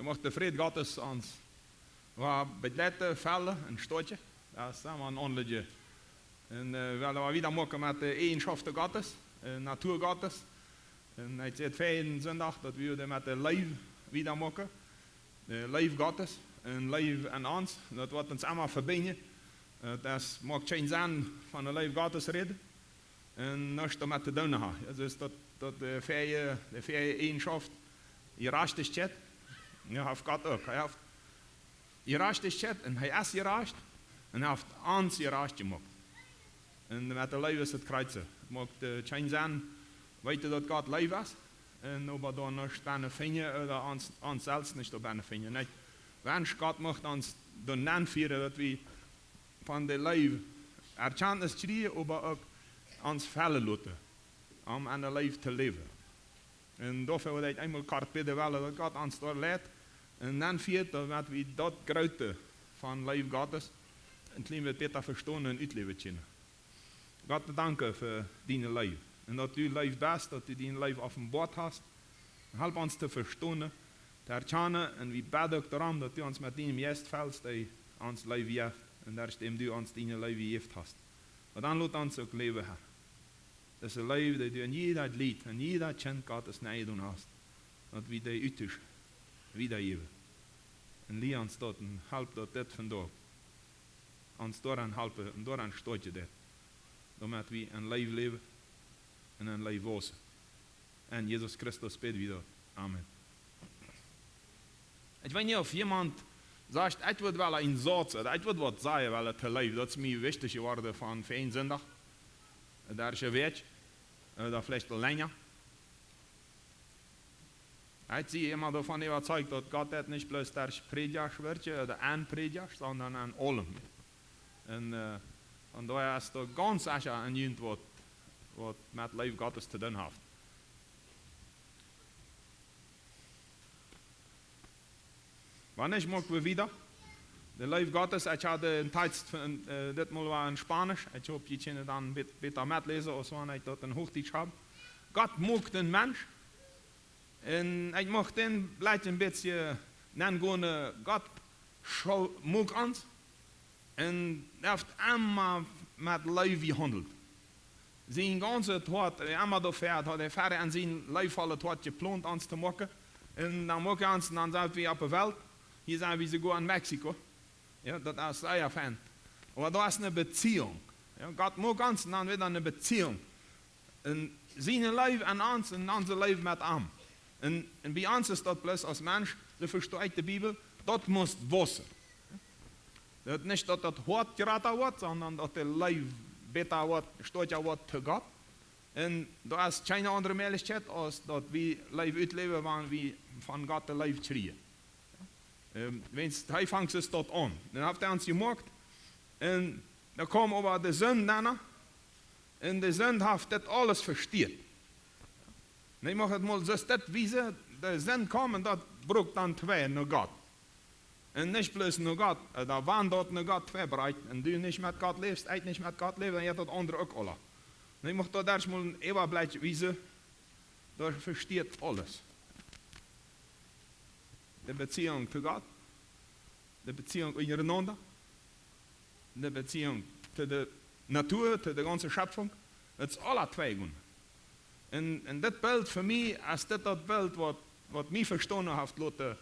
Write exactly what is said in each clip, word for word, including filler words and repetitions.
Mucht de Fräd Gottes ons begleiten, fellen un stoakjen. Daut es emma een aunliedje. Un wie wellen wieda moaken met de Eajenschoften Gottes, Natua Gottes. Un ekj säd verjen Sindach, daut wie dan met de Leew wieda moaken. De Leew Gottes un Leew aun ons, daut woat ons emma vebinjen. Daut es, moakt kjeen Senn von de Leew Gottes räden un nuscht doamet to doonen haben. Daut es daut, daut de vieede, de vieede Eajenschoft, Jerajchtichkjeit. Dee haft Gott uk. Hee haft Jerajchtichkjeit un hee es jerajcht un hee haft ons jerajcht jemoakt. Un met de Leew es daut krakjt soo. Moakt kjeen Senn, weeten daut Gott Leew es un oba dan nuscht bennen finjen ooda ons, ons selfst nich doa bennen finjen. Nä, wan Gott mucht ons doa nenn fieren, daut wie von de Leew Erkjantnis kjrieen, oba uk ons fellen loten, om aun de Leew to läwen. Un doafäa wudd ekj eemol kort bäden wellen, daut Gott ons doa leit un nenn fieet, doamet wie daut Groote von Leew Gottes een kjlien bät bäta vestonen un utläwen kjennen. Gott, danke fa diene Leew. Un daut du Leew best, daut du diene Leew openboat hast. Halp ons to vestonen, to erkjanen, un wie bäden uk doaromm, daut du ons met dienem Jeist felst, dee ons Leew jeft, un daut es däm du ons diene Leew jejäft hast. Oba dan lot ons uk läwen, Herr. Daut es de Leew, dee du aun jieda Jleet, aun jieda Kjint Gottes nenjedonen hast, daut wie dee uttuschen, wiedajäwen. Un lia ons daut un halp daut dit vondoag ons doaraun halpen un doaraun stoakjen deit, doamet wie en Leew läwen un en Leew wausen. En Jesus Christus bäd wie daut. Amen. Ekj weet nich, auf jemaunt sajcht, ekj wudd wellen een Sauz, ooda ekj wudd waut sajen wellen to Leew. Daut es mie wichtich jeworden von verjen Sindach. Daut es een Wäakj, ooda veleicht aul lenja. Ekj sie emma doavon äwazeicht, daut Gott daut nich bloos derch Prädjasch wirkjen, ooda aun Prädjasch, sonda aun aulem. Un, äh, von doaher es doa gaunz secha een Jugend, waut, waut met Leew Gottes to doonen haft. Wan nich, moak wie wieda. De Leew Gottes, ekj haud een Tekjst von, äh, dit Mol wia en Spanisch. Ekj hop, jie kjennen dan bät-, bäta metläsen, aus wan ekj daut en Huachdietsch hab. Gott muak dän Mensch. Un ekj mucht dän Blat een bät nenngonen, äh, Gott schau-, muak ons. Un hee haft emma met Leew jehaundelt. Sien gaunzet Hoat, äh, emma doafäa haud hee ferre aun sien leewvollet Hoat jeplont ons to moaken. Un dan moak hee ons, dan sent wie oppe Welt. Hia sent wie soogoa en Mexiko. Jo, daut es sea fein. Oba daut es eene Beziehung. Jo, Gott muak ons, dan wada eene Beziehung. Un siene Leew aun ons un onse Leew met am. Un, un bie ons es daut bloos aus Mensch, soo vesto ekj de Bibel, daut mott wausen. Daut nich daut daut Hoat jrata woat, sonda daut de Leew bäta woat, stoakja woat to Gott. Un doa es kjeene aundre Mäajlichkjeit, aus daut wie Leew utläwen, wan wie von Gott de Leew kjrieen. Ähm, wiels hee fangt es daut aun. Dan haft hee ons jemoakt. Un dan kjeem oba de Sind nenn. Un de Sind haft dit aules vestieet. Un ekj mucht daut mol soo dit wiesen, de Sind kjeem un daut brocht dan twei no Gott. Un nich bloos no Gott, äh, daut wan daut no Gott twei brakjt, un du nich met Gott läfst, ekj nich met Gott läw, dan jeit daut aundre uk aula. Un ekj mucht daut ieescht mol een Äwablikj wiesen, doa vestieet aules. De Beziehung to Gott, de Beziehung unjarenaunda, de Beziehung to de Natua, to de gaunze Schepfunk, daut es aula twei jegonen. Un, un dit Bilt fa mie, es dit daut Bilt waut, waut mie vestonen haft loten,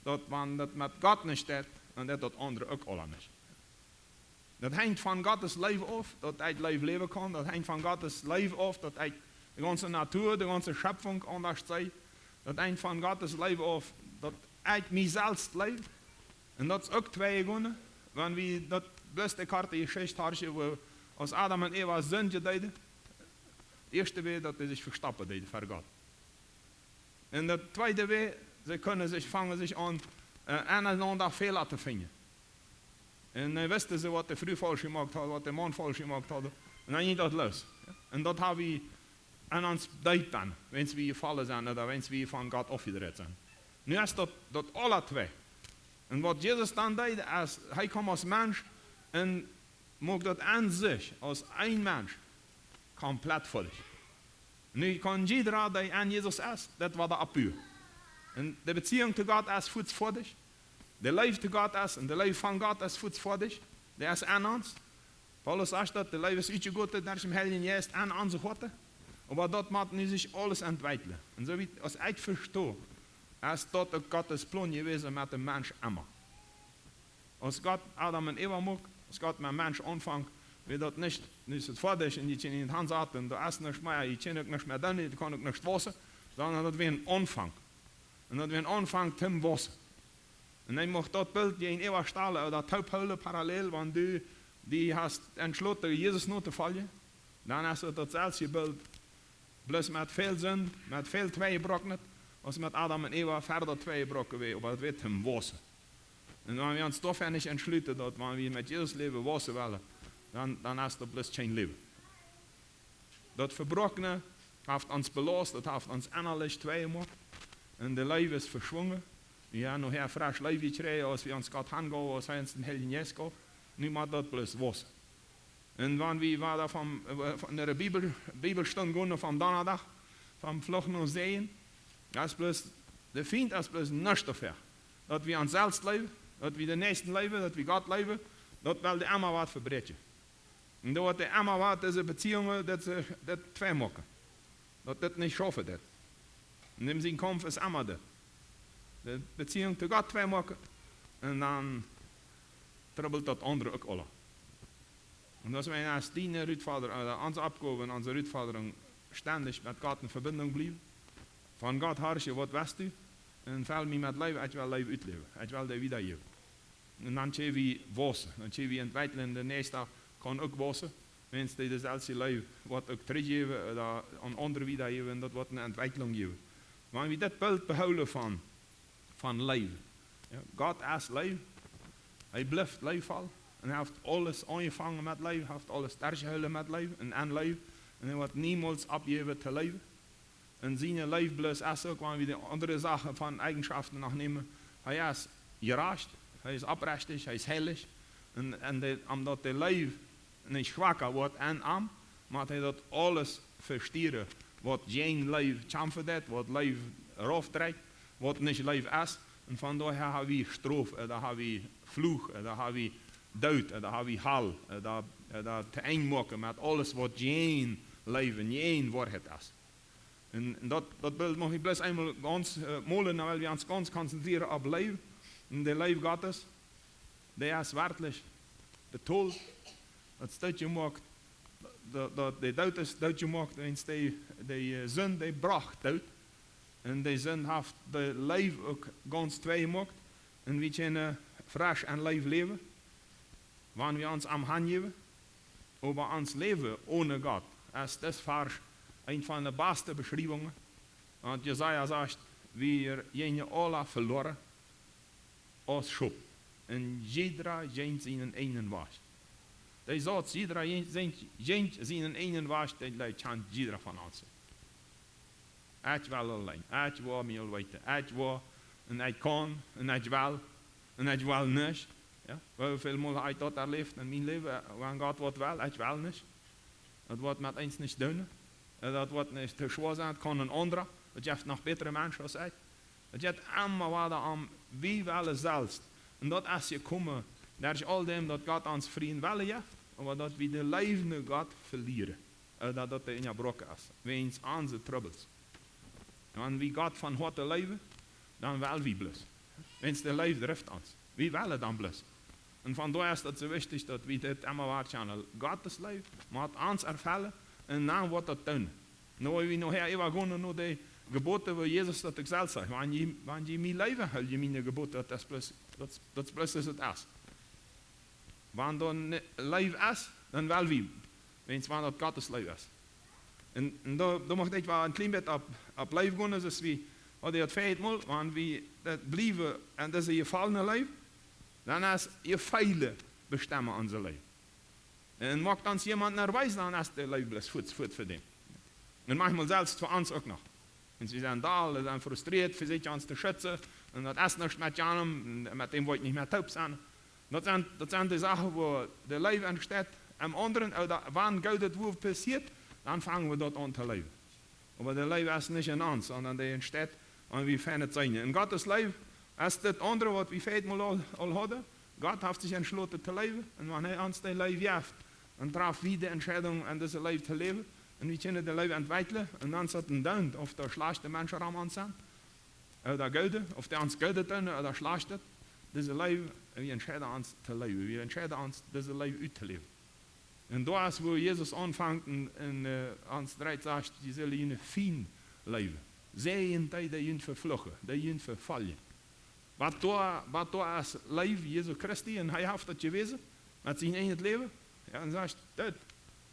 daut wan daut met Gott nich steit, dan deit daut aundre uk aula nich. Daut henjt von Gottes Leew auf, daut ekj Leew läwen kaun. Daut henjt von Gottes Leew auf, daut ekj de gaunze Natua, de gaunze Schepfunk aundasch see. Daut henjt von Gottes Leew auf, daut ekj mie selfst leew. Un daut es uk twei jegonen, wan wie daut bloos de korte Jeschicht horchen, woo aus Adam un Eva Sind deeden, daut ieeschte wia, daut dee sikj vestoppen deeden ver Gott. Un daut tweede wia, see kunnen sikj, fangen sikj aun, äh, aun eenaunda Fäla to finjen. Un dan wisten see, waut de Fru faulsch jemoakt haud, waut de Maun faulsch jemoakt haud. Un dan jinkj daut loos. Un daut hab wie aun ons deep dan, wan wie jefollen sent, ooda wan wie von Gott aufjedreit sent. Nu es daut, daut aula twei. Un waut Jesus dan deed, es, hee kjeem aus Mensch un muak daut aun sikj aus een Mensch komplett foadich. Nu kaun jiedra, dee aun Jesus es, daut wada oppbuen. Un de Beziehung to Gott es fuaz foadich. De Leew to Gott es, un de Leew von Gott es fuaz foadich. Dee es aun ons. Paulus sajcht daut, de Leew es utjegoten derch dän Heiljen Jeist aun onse Hoaten. Oba daut mott nu sikj aules entwekjlen. Un soo wiet aus ekj vesto, es daut uk Gottes Plon jewast met dän Mensch emma. Aus Gott Adam un Eva muak, aus Gott met Mensch aunfunk, wia daut nich, nich daut foadich un jie kjennen junt hansaten, doa es nuscht mea, jie kjennen uk nuscht mea doonen, jie kjennen uk nuscht wausen, sonda daut wia een Aunfank. Un daut wia een Aunfank toom wausen. Un ekj mucht daut Bilt jäajenäwa stalen, ooda toop hoolen, parallel, wan du die hast entschloten, Jesus notofoljen, dan es daut daut selwje Bilt, bloos met väl Sind, met väl tweijebroakenet, aus met Adam un Eva, ver daut tweijebroaken wia, oba daut wia toom wausen. Un wan wie ons doafäa nich entschluten, daut wan wie met Jesus läwen, wausen wellen, dan, dan es daut bloos kjeen Läwen. Daut Vebroakene haft ons belaust, daut haft ons ennalich tweiejemoakt. Un de Leew es veschwungen. Jo, nohäa fresch Leew jekjräajen, aus wie ons Gott hanjeewen, aus hee ons dän Heiljen Jeist jeef. Nu mott daut bloos wausen. Un wan wie wada von, äh, von de Bibel, Bibelstund gonen, vom Donnadach, vom Fluch no Säajen, daut es bloos, de Fient es bloos nuscht doafäa. Daut wie ons selfst leewen, daut wie dän Näakjsten leewen, daut wie Gott leewen, daut well dee emma waut vebräakjen. Un daut woat dee emma waut dise Beziehungen, daut see, daut tweimoaken. Daut daut nich schaufen deit. Un däm sien Kaumf es emma daut. De Beziehung to Gott tweimoaken. Un dan trubbelt daut aundre uk aula. Un daut es mien, es diene Rutfodrunk, äh, onse Oppgow un onse Rutfodrunk, stendich met Gott en Vebinjunk bliewen. Von Gott horchen, waut west du? Un fell mie met Leew, ekj well Leew utläwen. Ekj well dee wiedajäwen. Un dan kjenn wie wausen, dan kjenn wie entwekjlen, de Näakjsta kaun uk wausen. Wan dee daut selfst jeleeft, woat uk trigjjäwen, ooda aun aundre wiedajäwen, daut woat eene Entwekjlunk jäwen. Wan wie daut Bilt behoolen von, von Leew. Jo, Gott es Leew. Hee blift leewvoll. Un hee haft aules aunjefongen met Leew, haft aules derchjehoolen met Leew un aun Leew. Un hee woat niemols oppjäwen to leewen. Un siene Leew bloos es uk, wan wie de aundre Sachen von Eigenschaften noch nämen. Hee es jerajcht, hee es oprechtich, hee es heilich. Un, un de, omdaut de Leew nich schwaka woat aun am, mott hee daut aules vestieren, waut jäajen Leew kjamfen deit, waut Leew raufdrekjt, waut nich Leew es. Un von doahäa ha wie Strof, äh, doa ha wie Fluch, äh, doa ha wie Doot, äh, doa ha wie Hal, äh, doa, äh, doa to Enj moaken met aules, waut jäajen Leew un jäajen Woarheit es. Un, un daut, daut Bilt mucht ekj bloos eemol gaunz, äh, molen, dan well wie ons gaunz konzentrieren opp Leew. Un de Leew Gottes, dee es werkjlich betolt. Daut es dootjemoakt. Daut, daut, de Doot es dootjemoakt, wiels dee, dee, äh, Sind, dee brocht Doot. Un de Sind haft de Leew uk gaunz tweimoakt. Un wie kjennen fresch en Leew läwen, wan wie ons am hanjäwen. Oba ons Läwen one Gott es, daut es Varsch, eent von de baste Beschriewungen. Wan Jesaja sajcht, wie jinjen aula veloaren aus Schop. Un jieda jinkj sienen eenen Wajch. Dee sajcht, jieda jinkj, jinkj, jinkj sienen eenen Wajch, dee, dee kjant jieda von ons. Ekj well auleen, ekj woa mie aul weeten, ekj woa, un ekj kaun, un ekj well, un ekj well nich. Jo? Woo väl mol ha ekj daut erläft en mien Läwen, wan Gott waut well, ekj well nich. Daut woat met eent nich doonen. Un daut woat nich too schwoa sennen, daut kaun een aundra. Daut jeft noch bätre Menschen aus ekj. Daut jeit emma wada om, wie wellen selfst. Un daut es jekomen, derch aul däm, daut Gott ons frieen Wellen jeft, oba daut wie de Leew no Gott velieren. Ooda daut dee unjabroaken es, wäajen onse Trubbels. Wan wie Gott von Hoaten leewen, dan well wie bloos. Wäajen de Leew drift ons. Wie wellen dan bloos. Un von doa es daut soo wichtich, daut wie dit emma wada kjanen. Gottes Leew mott ons erfellen un dan woat daut doonen. Nu, wan wie nohäa äwagonen no de Jeboten, woo Jesus daut uk selfst sajcht: Wan jie, wan jie mie leewen, hool jie miene Jeboten, daut es bloos, daut, daut es bloos, daut es. Wan doa ne Leew es, dan well wie, wäajen wan daut Gottes Leew es. Un, un doa, doa mucht ekj wada een kjlien bät opp, opp Leew gonen, soo aus wie, waut ekj daut väaje Mol, wan wie daut bliewen en dise jefollne Leew, dan es Jefeele bestemmen onse Leew. Un moakt ons jemaunt nerwees, dan es de Leew bloos fuaz, fuaz fa däm. Un maunchmol selfst fa ons uk noch. Un wie sent doll, wie sent frustrieet, vesäkjen ons to schutzen. Un daut es nuscht met janem, un met däm well ekj nich mea toop sennen. Daut sent, daut sent de Sachen, woo de Leew entsteit em aundren, ooda wan Goodet wua passieet, dan fangen wie daut aun to leewen. Oba de Leew es nich en ons, sonda dee entsteit Un wie finjen et sennen. Un Gottes Leew es dit aundre, waut wie veleicht mol aul, aul hauden. Gott haft sikj entschloten to leewen. Un wan hee ons dee Leew jeft, dan traft wie de Entscheidunk, aun dise Leew to läwen. Un wie kjennen dee Leew entwekjlen. Un dan es daut een Doonen, auf doa schlajchte Menschen aun ons sent, ooda goode, auf dee ons goodet doonen ooda schlajchtet. Dise Leew, wie entscheiden ons to leewen. Wie entscheiden ons, dise Leew uttoläwen. Un doa es, wua Jesus aunfangt un, un äh, ons drieht, sajcht, jie sellen june Fiend leewen. Säajent dee, dee junt vefluchen, dee junt vefoljen. Waut doa, waut doa es Leew Jesu Christi, un hee haft daut jewäsen met sien eejnet Läwen. Jo, un sajcht, daut,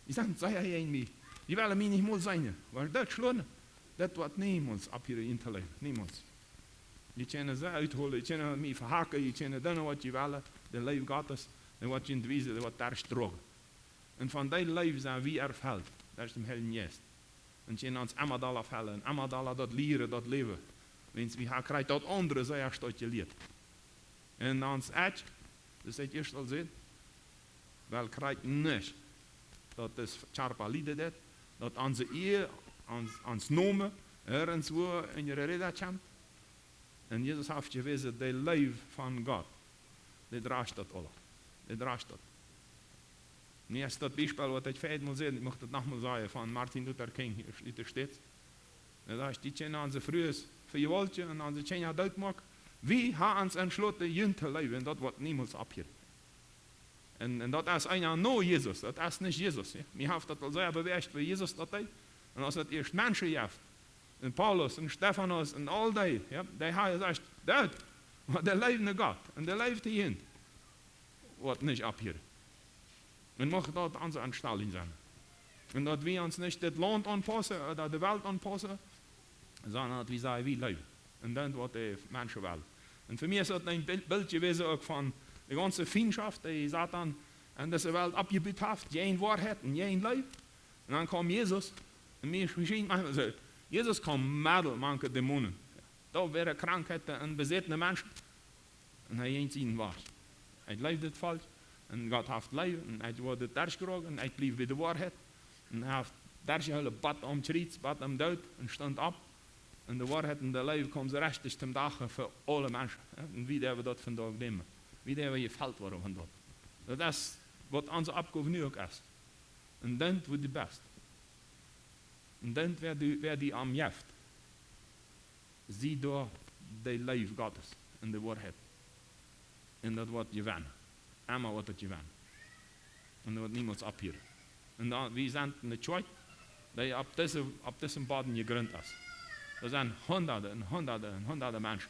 dee sent sea jäajen mie. Dee wellen mie nich mol seenen. Oba daut schlonen, daut woat niemols opphieren to leewen. Niemols. Jie kjennen see utholen, jie kjennen mie vehaken, jie kjennen doonen, waut jie wellen. De Leew Gottes, dee woat junt wiesen, dee woat derchdroagen. Un von dee Leew sent wie erfelt, derch dän Heiljen Jeist. Un kjennen ons emma dolla fellen, emma dolla daut lieren, daut läwen. Wiels wie haben krakjt daut aundre sea stoakj jelieet. Un ons Ekj, daut es daut ieeschte aul seenen, well krakjt nich, daut daut Kjarpa lieden deit, daut onse Ea, ons, ons Nomen, irjentwua en de Räd kjemt. Un Jesus haft jewäsen, dee Leew von Gott, dee drajcht daut aula. Dee drajcht daut. Nu es daut Biespel, waut ekj veleicht mol säd, ekj mucht daut noch mol sajen, von Martin Luther King hia ut de States. Hee sajcht, dee kjennen onse Frues vejewaltjen un onse Kjinja dootmoaken. Wie haben ons entschloten, junt to leewen, un daut woat niemols opphieren. Un, un daut es eena no Jesus, daut es nich Jesus. Jo? Mie haft daut aul sea bewäacht, woo Jesus daut deed. Un aus daut ieescht Menschen jeft, un Paulus un Stefanus un aul dee, jo, dee haben jesajcht, daut, oba dee leewen Gott un dee leewen junt, woat nich opphieren. Un mucht daut onse Enstalunk sennen. Un daut wie ons nich dit Launt aunpaussen ooda de Welt aunpaussen, sonda daut wie sajen, wie leewen. Un dan woat de Menschen wellen. Un fa mie es daut een Bilt, Bilt jewäsen uk von de gaunze Fientschoft, dee Soton aun dise Welt oppjebut haft, jäajen Woarheit un jäajen Leew. Un dan kjeem Jesus, un mie, mie schient maunchmol soo, Jesus kjeem medden mank de Dämonen. Doa wieren Krankheiten un besätne Menschen. Un hee jinkj sienen Wajch. Hee leewd dit Volkj. Un Gott haft Leew. Un hee woat dit derchdroagen. Un hee bleef bie de Woarheit. Un hee haft derchjehoolen bat aum Kjriez, bat aum Doot. Un stunt opp. Un de Woarheit un de Leew kjeemen rajcht toom Dach fa aule Menschen. Jo? Un wie dee wie daut vondoag nämen. Wie dee wie jefelt woaren von daut. Daut es, waut onse Oppgow nu uk es. Un dan, wua du best. Un dan, wäa du, wäa die aum jeft. Sie doa de Leew Gottes un de Woarheit. Un daut woat jewennen. Emma woat daut jewennen. Un daut woat niemols opphieren. Un dan, wie sent ne Kjoakj, dee opp dise, opp disen Bodden jejrint es. Doa sent Hunderte un Hunderte un Hunderte Menschen,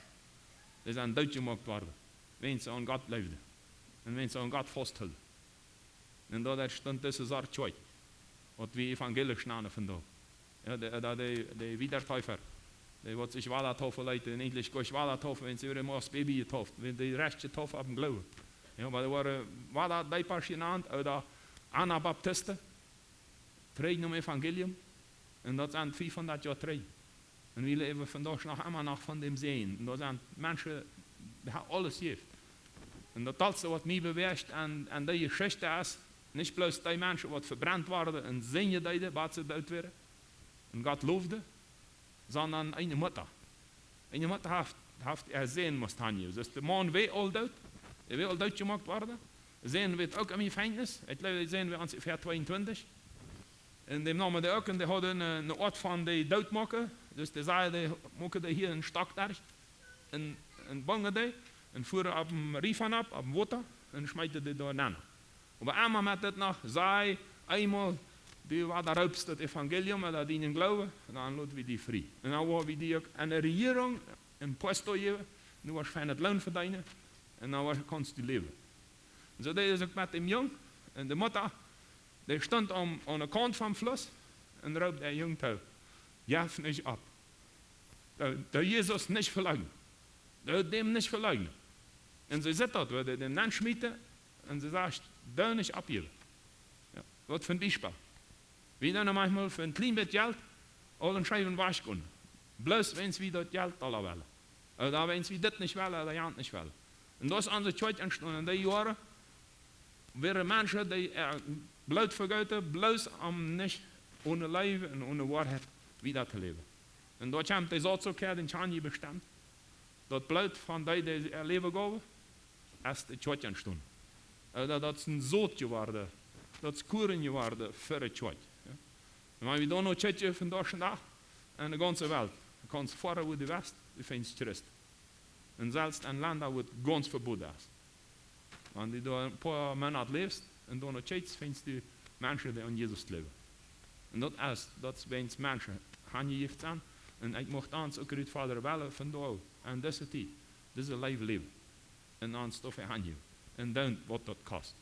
dee sent dootjemoakt worden, wiels see aun Gott leewden un wiels see aun Gott fausthielden. Un doa, doa stunt dise Sort Kjoakj, waut wie evangelisch nanen vondoag. Jo, de, de, de, de Wiedertäufer, dee waut sikj wada taufen leeten, un eejentlich goanich wada taufen, wan see wada mol aus Baby jetauft, wan dee rajchte Taufe opp dän Gloowen. Jo, oba dee wieren wada Deepa jenant, ooda Anabaptisten, trigj nom Evangelium, un daut sent fiefhundat Joa trigj. Un wie läwen vondoag noch emma noch von däm Säajen. Un doa sent Menschen, dee haben aules jejäft. Un daut latste, waut mie bewäacht aun, aun dee Jeschicht es, nich bloos dee Menschen, waut vebrennt worden un sinjen deeden, bat see doot wieren, un Gott lowden, sonda eene Mutta. Eene Mutta haft, haft äa Sän must hanjäwen. Daut es de Maun, wia aul doot, dee wia aul dootjemoakt worden. Sän wia uk em Jefenkjnis. Ekj jleew, dee Sän wia onjefäa tweeuntwintich. Un däm namen dee uk, un dee hauden ne, ne Oat von dee dootmoaken. Daut es, dee säden, dee moaken dee hia een Stock derch. Un, un bungen dee. Un fuaren opp dän Riefa nopp, opp daut Wota. Un schmeeten dee doa nenn. Oba emma met dit noch, saj eemol, du wada roopst daut Evangelium, ooda dienen Gloowen, un dan lot wie die frie. Un dan woa wie die uk aun de Rejierunk, een Puesto jäwen, du woascht fein Loon vedeenen, un dan woascht, kaust du läwen. Un soo deed see uk met däm Jung, un de Mutta, dee stunt aum, aun de Kaunt vom Fluss, un roopt dän Jung too: Jeff nich opp. Doo, doo Jesus nich veleijnen. Doo däm nich veleijnen. Un see sitt daut, woo dee däm nenschmieten, un see sajcht: Doo nich oppjäwen. Jo, waut fa een Biespel. Wie doonen maunchmol fa een kjlien bät Jelt aul een Schwiensch wajchgonen. Bloos wiels wie daut Jelt dolla wellen. Ooda wiels wie dit nich wellen, ooda jant nich wellen. Un daut es aun de Kjoakj entstonen. En dee Joaren wieren Menschen, dee, äh, Bloot vegoten, bloos om nich one Leew un one Woarheit wieda to läwen. Un doa kjemt de Saatz uk häa, dän kjan jie bestemmen. Daut Bloot von dee, dee äa Läwen jeewen, es de Kjoakj entstonen. Äh, daut, daut es een Sot jeworden, daut es Kuaren jeworden fa de Kjoakj. Jo? Un wan wie dan noch kjikjen von doa aun doa, enne gaunze Welt, kaust foaren wua du west, du finjst Christen. Un selfst en Lenda, wua et gaunz vebooden es. Wan du doa een poa Moonat läfst un dan noch kjikjst, finjst du Menschen, dee aun Jesus jleewen. Un daut es, daut es wäajens Menschen hanjejäft sent. Un ekj mucht ons uk rutfodren, wellen von doa aun, dise Tiet, dise Leew läwen. Un ons doafäa hanjäwen. Un dan, waut daut kost.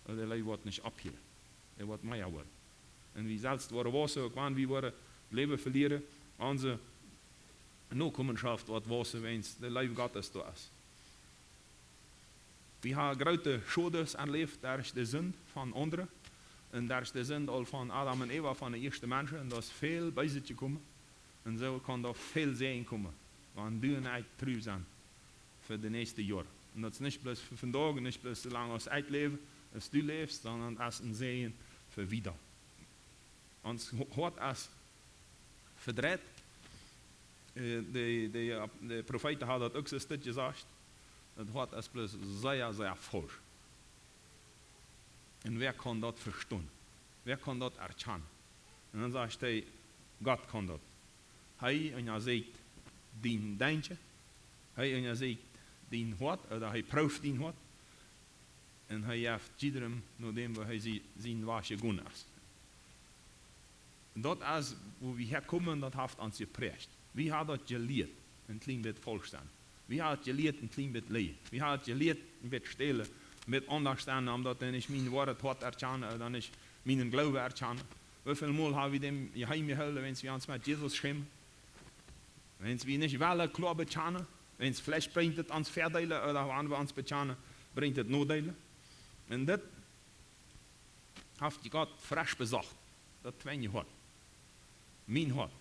Wiels de Leew woat nich opphieren. Dee woat mea woaren. Un wie selfst woaren wausen, uk wan wie woaren Läwen velieren, onse Nokomenschoft woat wausen, wäajens de Leew Gottes doa es. Wie haben groote Schoden erläft derch de Sind von aundre. Un derch de Sind aul von Adam un Eva, von de ieeschte Menschen. Un doa es väl Beeset jekomen. Un soo kaun doa väl Säajen komen, wan du un ekj tru sent fa de näakjste Joaren. Un daut es nich bloos fa vondoag, nich bloos soo lang aus ekj läw, aus du läfst, sonda es een Säajen fa wieda. Ons Ho-, Hoat es vedreit. Äh, de, de, de Profeeten haben daut uk soo een Stekj jesajcht. Daut Hoat es bloos sea, sea faulsch. Un wäa kaun daut vestonen? Wäa kaun daut erkjanen? Un dan sajcht hee, Gott kaun daut. Hee unjasieekjt dien Denkjen, hee unjasieekjt dien Hoat, ooda hee prooft dien Hoat. Un hee jeft jiedrem no däm, woo hee sie-, sien Wajch jegonen es. Daut es, wua wie häakomen, daut haft ons jepräacht. Wie haben daut jelieet, een kjlien bät faulsch sennen. Wie haben daut jelieet, een kjlien bät läajen. Wie haben daut jelieet, een bät stälen, een bät aundasch sennen, om daut dan nich mien woaret Hoat erkjanen, ooda nich mienen Gloowen erkjanen. Woo väl Mol haben wie dän jeheim jehoolen, wan wie ons met Jesus schämen? Wan wie nich wellen kloa bekjanen, wan veleicht brinjt et ons Vördeele, ooda wan wie ons bekjanen, brinjt et Nodeele. Un dit haft Gott fresch besocht. Daut tweede Hoat. Mien Hoat.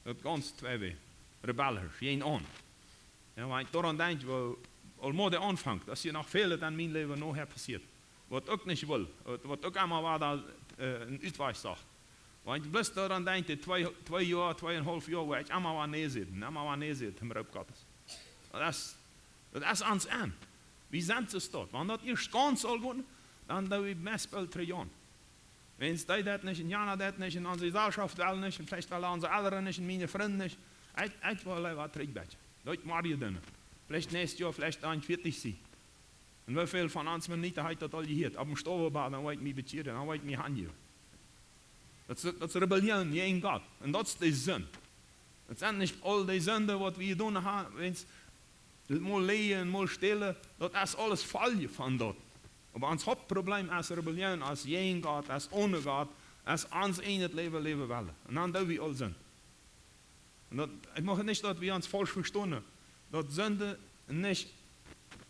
Daut gaunz tweede. Rebellisch. Jäajen aun. Jo, wan ekj doaraun denkj, woo, aul mau de Aunfank, daut es hia noch väl en mien Läwen nohäa passieet. Waut uk nich well, waut, waut uk emma wada, äh, een Utwajch sucht. Wan ekj bloos doaraun denkj, dee twee, twee Joa, twee un een haulf Joa, wua ekj emma wada nä säd, un emma wada nä säd, em Roop Gottes. Daut es, daut es ons Enj. Wie sent soo daut? Wan daut ieescht gaunz aul goot, dan doo wie meist boolt trigj aun. Wan dee daut nich, un jana daut nich, un onse Jeselschoft well nich, un veleicht wellen onse Elren nich, un miene Frind nich. Ekj, ekj well leewa trigj bätje. Daut ekj morjen dan. Veleicht näakjstet Joa, veleicht dan veatich sie. Un woo väl von ons Mennoniten haben daut aul jehieet? Opp dän Stoawenbad, dan woa ekj mie bekjieren, dan woa ekj mie hanjäwen. Daut es, daut es Rebellion jäajen Gott. Un daut es de Sind. Daut sent nich aul dee Sinden, waut wie jedonen haben, wan wie mol läajen, mol stälen, daut es aules Foljen von daut. Oba ons Hauptproblem es Rebellion, es jäajen Gott, es one Gott, es ons ieejnet Läwen läwen wellen. Un dan doo wie aul Sind. Un daut, ekj mucht nich, daut wie ons faulsch vestonen, daut Sind nich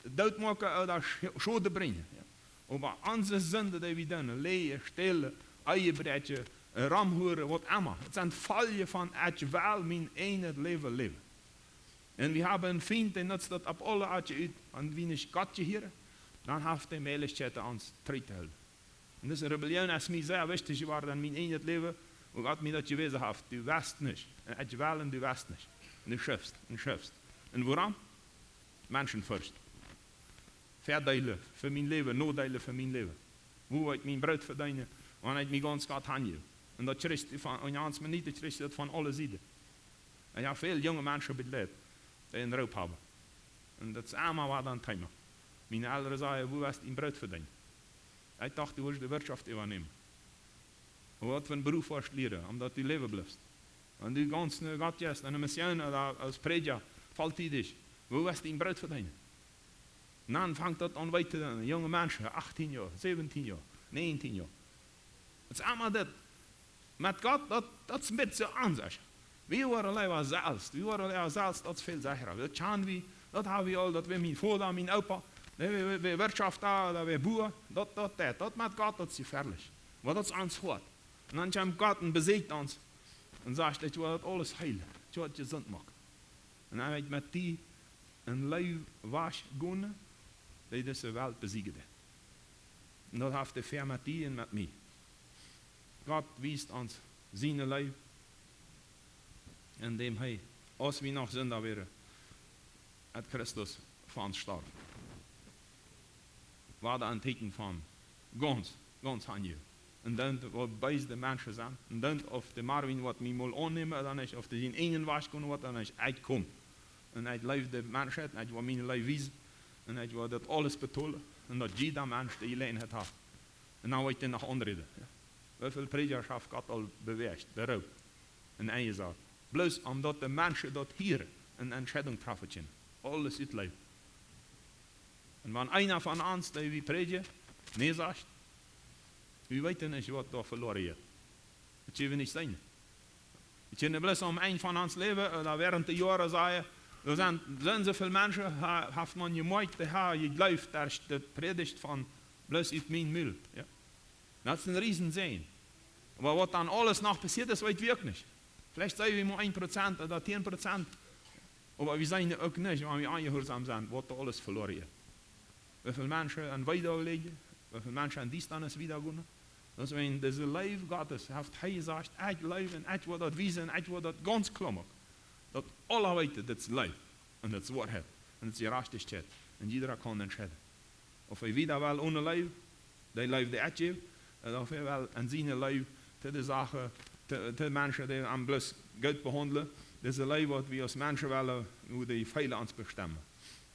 dootmoaken ooda Sch-, Schoden brinjen. Jo. Oba onse Sinden, dee wie doonen, läajen, stälen, Ehe bräakjen, äh, romhuaren, waut emma. Daut sent Foljen von, ekj well mien ieejnet Läwen läwen. Un wie haben een Fient, dee nutzt daut opp aule Oaten ut, wan wie nich Gott jehieren, dan haft hee Mäajlichkjeiten ons trigj to hoolen. Un dise Rebellion es mie sea wichtich jeworden en mien ieejnet Läwen, woo Gott mie daut jewäsen haft. Du west nich. Un ekj well un du west nich. Un du schufst, un schufst. Un wuarom? Menschenforcht. Vördeele fa mien Läwen, Nodeele fa mien Läwen. Woo woa ekj mien Broot vedeenen, wan ekj mie gaunz Gott hanjeef? Un daut kjrichst du von, un gaunz Mennoniten kjrichst du daut von aule Sieden. Un jo, väl junge Menschen beleet, dee een Roop haben. Un daut es emma wada een Thema. Miene Elren säden: "Woo woascht du dien Broot vedeenen?" Ekj docht, du woascht de Wirtschoft äwanämen. Oba waut fa een Beruf woascht du lieren, om daut du läwen blifst? Wan du gaunz no Gott jeist, enne Mission ooda aus Prädja, volltiedich, woo woascht du dien Broot vedeenen? Un dan fangt daut aun wee to doonen. Junge Menschen, achtieen Joa, säwentieen Joa, näajentieen Joa. Daut es emma dit. Met Gott, daut, daut es een bät aundasch. Wie woaren leewa selfst. Wie woaren leewa selfst, daut es väl secha. Daut kjanen wie, daut haben wie aul, daut wia mien Voda, mien Opa. Dee wia, wia, wia Wirtschaft doa, daut wia Bua. Daut, daut, daut, daut met Gott, daut es jefäalich. Oba daut es ons Hoat. Un dan kjemt Gott un besieekjt ons. Un sajcht: "Ekj woa daut aules heelen. Ekj woa daut jesunt moaken." Un dan woa ekj met die een Läwen wajchgonen, dee dise Welt besieekjen deit. Un daut haft hee väa met die un met mie. Gott wiest ons siene Leew. En däm hee, aus wie noch Sinda wieren, haft Christus fa ons jestorwen. Wada een Tieekjen von gaunz, gaunz aun die. Un dan, woo bees de Menschen sent. Un dan, auf de Marvin woat mie mol aunnämen, dan es, auf dee sienen eenen Wajch gonen woat, dan es, ekj kom. Un ekj leew de Menschheit, un ekj well mien Leew wiesen. Un ekj well daut aules betolen. Un daut jieda Mensch de Jeläajenheit haft. Un dan woa ekj dee noch aunräden. Jo. Woo väl Prädja haft Gott aul bewäacht, beroopt, un enjesat? Bloos om daut de Menschen daut hieren un Entscheidungen träffen kjennen. Aules ut Leew. Un wan eena von ons, dee wie prädjen, nä sajcht, wie weeten nich, waut doa veloaren jeit. Daut kjenn wie nich seenen. Wie kjennen bloos aum Enj von ons Läwen, ooda wäarent de Joaren sajen, doa sent, sent soo väl Menschen, ha-, haft maun jemoakt, dee haben jejleeft, daut de Prädicht von bloos ut mien Mul. Jo. Daut es een Riesensäajen. Oba waut dan aules noch passieet es, weet wie uk nich. Veleicht sent wie mau een Prozent ooda tieen Prozent. Oba wie seenen uk nich, wan wie onjehuarsaum sent, waut doa aules veloaren jeit. Woo väl Menschen aun Weedoag lijen, woo väl Menschen aun Diestanis wieda gonen. Daut es, wan dise Leew Gottes, haft hee jesajcht, ekj leew un ekj well daut wiesen, ekj well daut gaunz kloa moaken. Daut aule weeten, daut es Leew un daut es Woarheit un daut es Jerajchtichkjeit. Un jieda kaun entscheiden, auf hee wieda well one Leew, dee Leew, dee ekj jeef, un auf hee well aun siene Leew to de Sachen, to, to Menschen, dee am bloos goot behaundlen, dise Leew, waut wie aus Menschen wellen, woo dee Fäla ons bestemmen.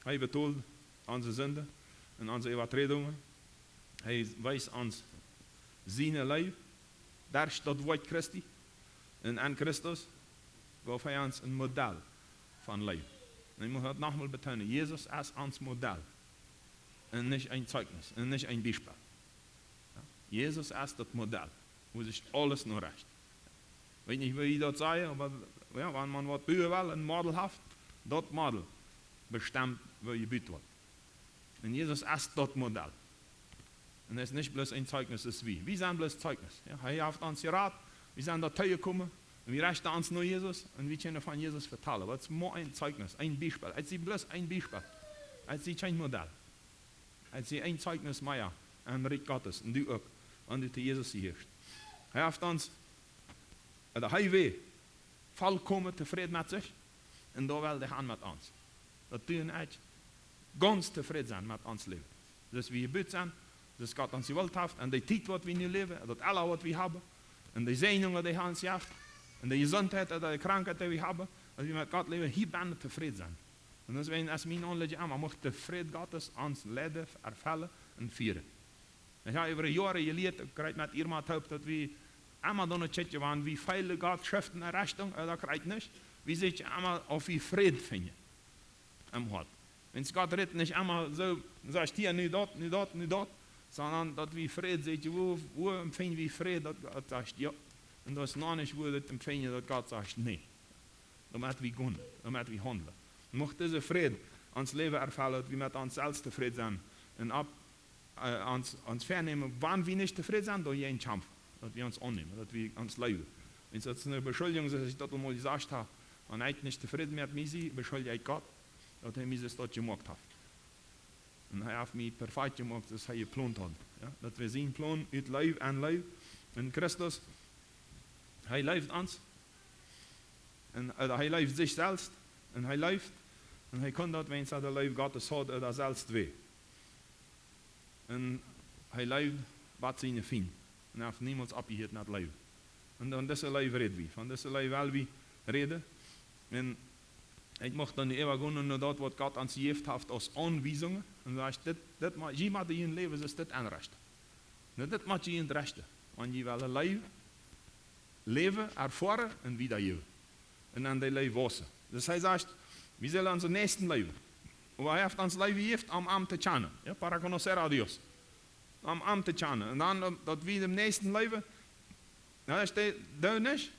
Hee betolt onse Sinden un onse Äwaträdungen. Hee wiest ons siene Leew derch daut Wuat Christi. Un aun Christus jeef hee ons een Modell von Leew. Un ekj mott daut noch mol betoonen, Jesus es ons Modell. Un nich een Zeichnis, un nich een Biespel. Jo? Jesus es daut Modell, woo sikj aules no rajcht. Weet nich, woo jie daut sajen, oba jo, wan maun waut buen well, een Model haft, daut Model bestemt, woo jebut woat. Un Jesus es daut Modell. Un hee es nich bloos een Zeichnis, es wie. Wie sent bloos Zeichnis. Jo? Hee haft ons jerat, wie sent doatoo jekomen, un wie rechten ons no Jesus, un wie kjennen von Jesus vetalen. Waut es mau een Zeichnis, een Biespel. Ekj sie bloos een Biespel. Ekj sie kjeen Modell. Ekj sie een Zeichnis mea aum Rikj Gottes, un du uk, wan du to Jesus jehieescht. Hee haft ons, ooda hee wia volkomen tofräd met sikj, un doa well hee han met ons. Daut du un ekj gaunz tofräd sent met ons Läwen. Soo aus wie jebut sent, soo aus Gott ons jewollt haft, un de Tiet, waut wie nu läwen, daut aules, waut wie haben, un de Säajnungen, dee hee ons jeft, un de Jesuntheit ooda de Krankheit, dee wie haben, daut wie met Gott läwen, hia bennen tofräd sent. Un daut es, wan, es mien Aunlieden emma, mucht de Fräd Gottes ons leiden, erfellen un fieren. Ekj hab äwa Joaren jelieet, ekj kjrieech met Irma toop, daut wie emma dan kjikjen, wan wie feelen Gott, Schreften, Errechtunk, ooda kjrieech nich, wie seenen emma, auf wie Fräd finjen em Hoat. Wan Gott rät, nich emma soo, sajcht hia, nu daut, nu daut, nu daut, sonda daut wie Fräd seenen, woo, woo empfinj wie Fräd, daut Gott sajcht jo, un daut es noch nich, woo daut empfinjen, daut Gott sajcht nä. Doamet wie gonen, doamet wie haundlen. Mucht dise Fräd ons Läwen erfellen, daut wie met ons selfst tofräd sent. Un opp, äh, ons, ons väanämen, wan wie nich tofräd sent, doa jäajen kjamfen. Daut wie ons aunnämen, daut wie ons leewen. Wan daut es eene Beschuldigung, soo aus ekj daut aul mol jesajcht hab, wan ekj nich tofräd met mie sie, beschuldj ekj Gott, daut hee mie soo daut jemoakt haft. Un hee haft mie perfekt jemoakt, soo aus hee jeplont haud. Jo? Daut wia sien Plon, ut Leew aun Leew. Un Christus, hee leeft ons. Un, äh, hee leeft sikj selfst. Un hee leeft. Un hee kunn daut, wiels hee de Leew Gottes haud, äh, selfst wia. Un hee leeft bat siene Fiend. Un hee haft niemols oppjehieet met leewen. Un von dise Leew räd wie. Von dise Leew well wie räden. Un ekj mucht dan äwagonen no daut, waut Gott ons jejäft haft aus Aunwiesungen. Un sajcht, dit, dit mott, jie motten jun Läwen, es dit aunrechten. Nu, dit mott jie aunrechten. Wan jie wellen Leew, Läwen erfoaren un wiedajäwen. Un aun de Leew wausen. Daut hee sajcht, wie sellen onse Näakjsten leewen. Oba hee haft ons Leew jejäft, om am to kjanen. Jo, para conocer a Dios. Om am to kjanen. Un dan, daut, daut wie dän Näakjsten leewen, dan es dee, dee nich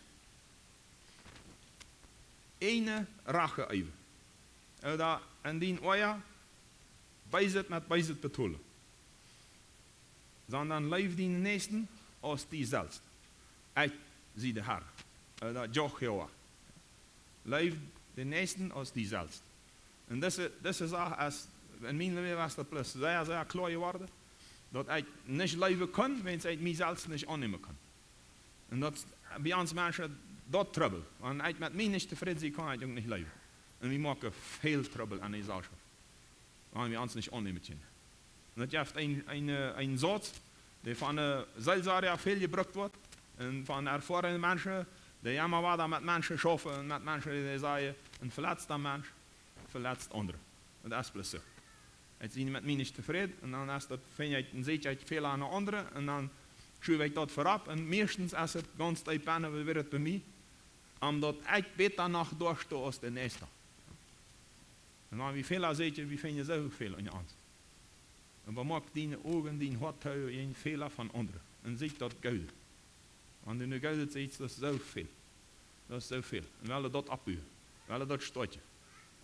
eene Rache äwen. Ooda aun dien Oaja Beeset met Beeset betolen. Sonda leew dienen Näakjsten aus die selfst. Ekj sie de Herr. Ooda Jehowa. Leew dän Näakjsten aus die selfst. Un dise, dise Sach es, en mien Läwen es daut bloos sea, sea kloa jeworden, daut ekj nich leewen kunn, wan ekj mie selfst nich aunnämen kunn. Un daut bie ons Menschen, daut Trubbel. Wan ekj met mie nich tofräd sie, kaun ekj uk nich läwen. Un wie moaken väl Trubbel aun de Jeselschoft, wan wie ons nich aunnämen kjennen. Un daut jeft een, een, een Sauz, dee von de Seelsorja väl jebrukt woat. Un von erfoarne Menschen, dee emma wada met Menschen schaufen un met Menschen, dee sajen, een veletzta Mensch veletzt aundre. Un daut es bloos soo. Ekj sie met mie nich tofräd, un dan es daut, finj ekj, dan see ekj Fäla aun de aundre, un dan schuw ekj daut verop, un meistens es et gaunz deep bennen, woo wia et bie mie, om daut ekj bäta noch doastoo aus de Näakjste. Un wan wie Fäla seenen, wie finjen soo väl aun ons. Un waut moakt diene Uagen, dien Hoat to een Fäla von aundre? Un see daut Goode. Wan du nu Goodet seist, daut es soo väl. Daut es soo väl. Un wie wellen daut oppbuen. Wie wellen daut stoakjen.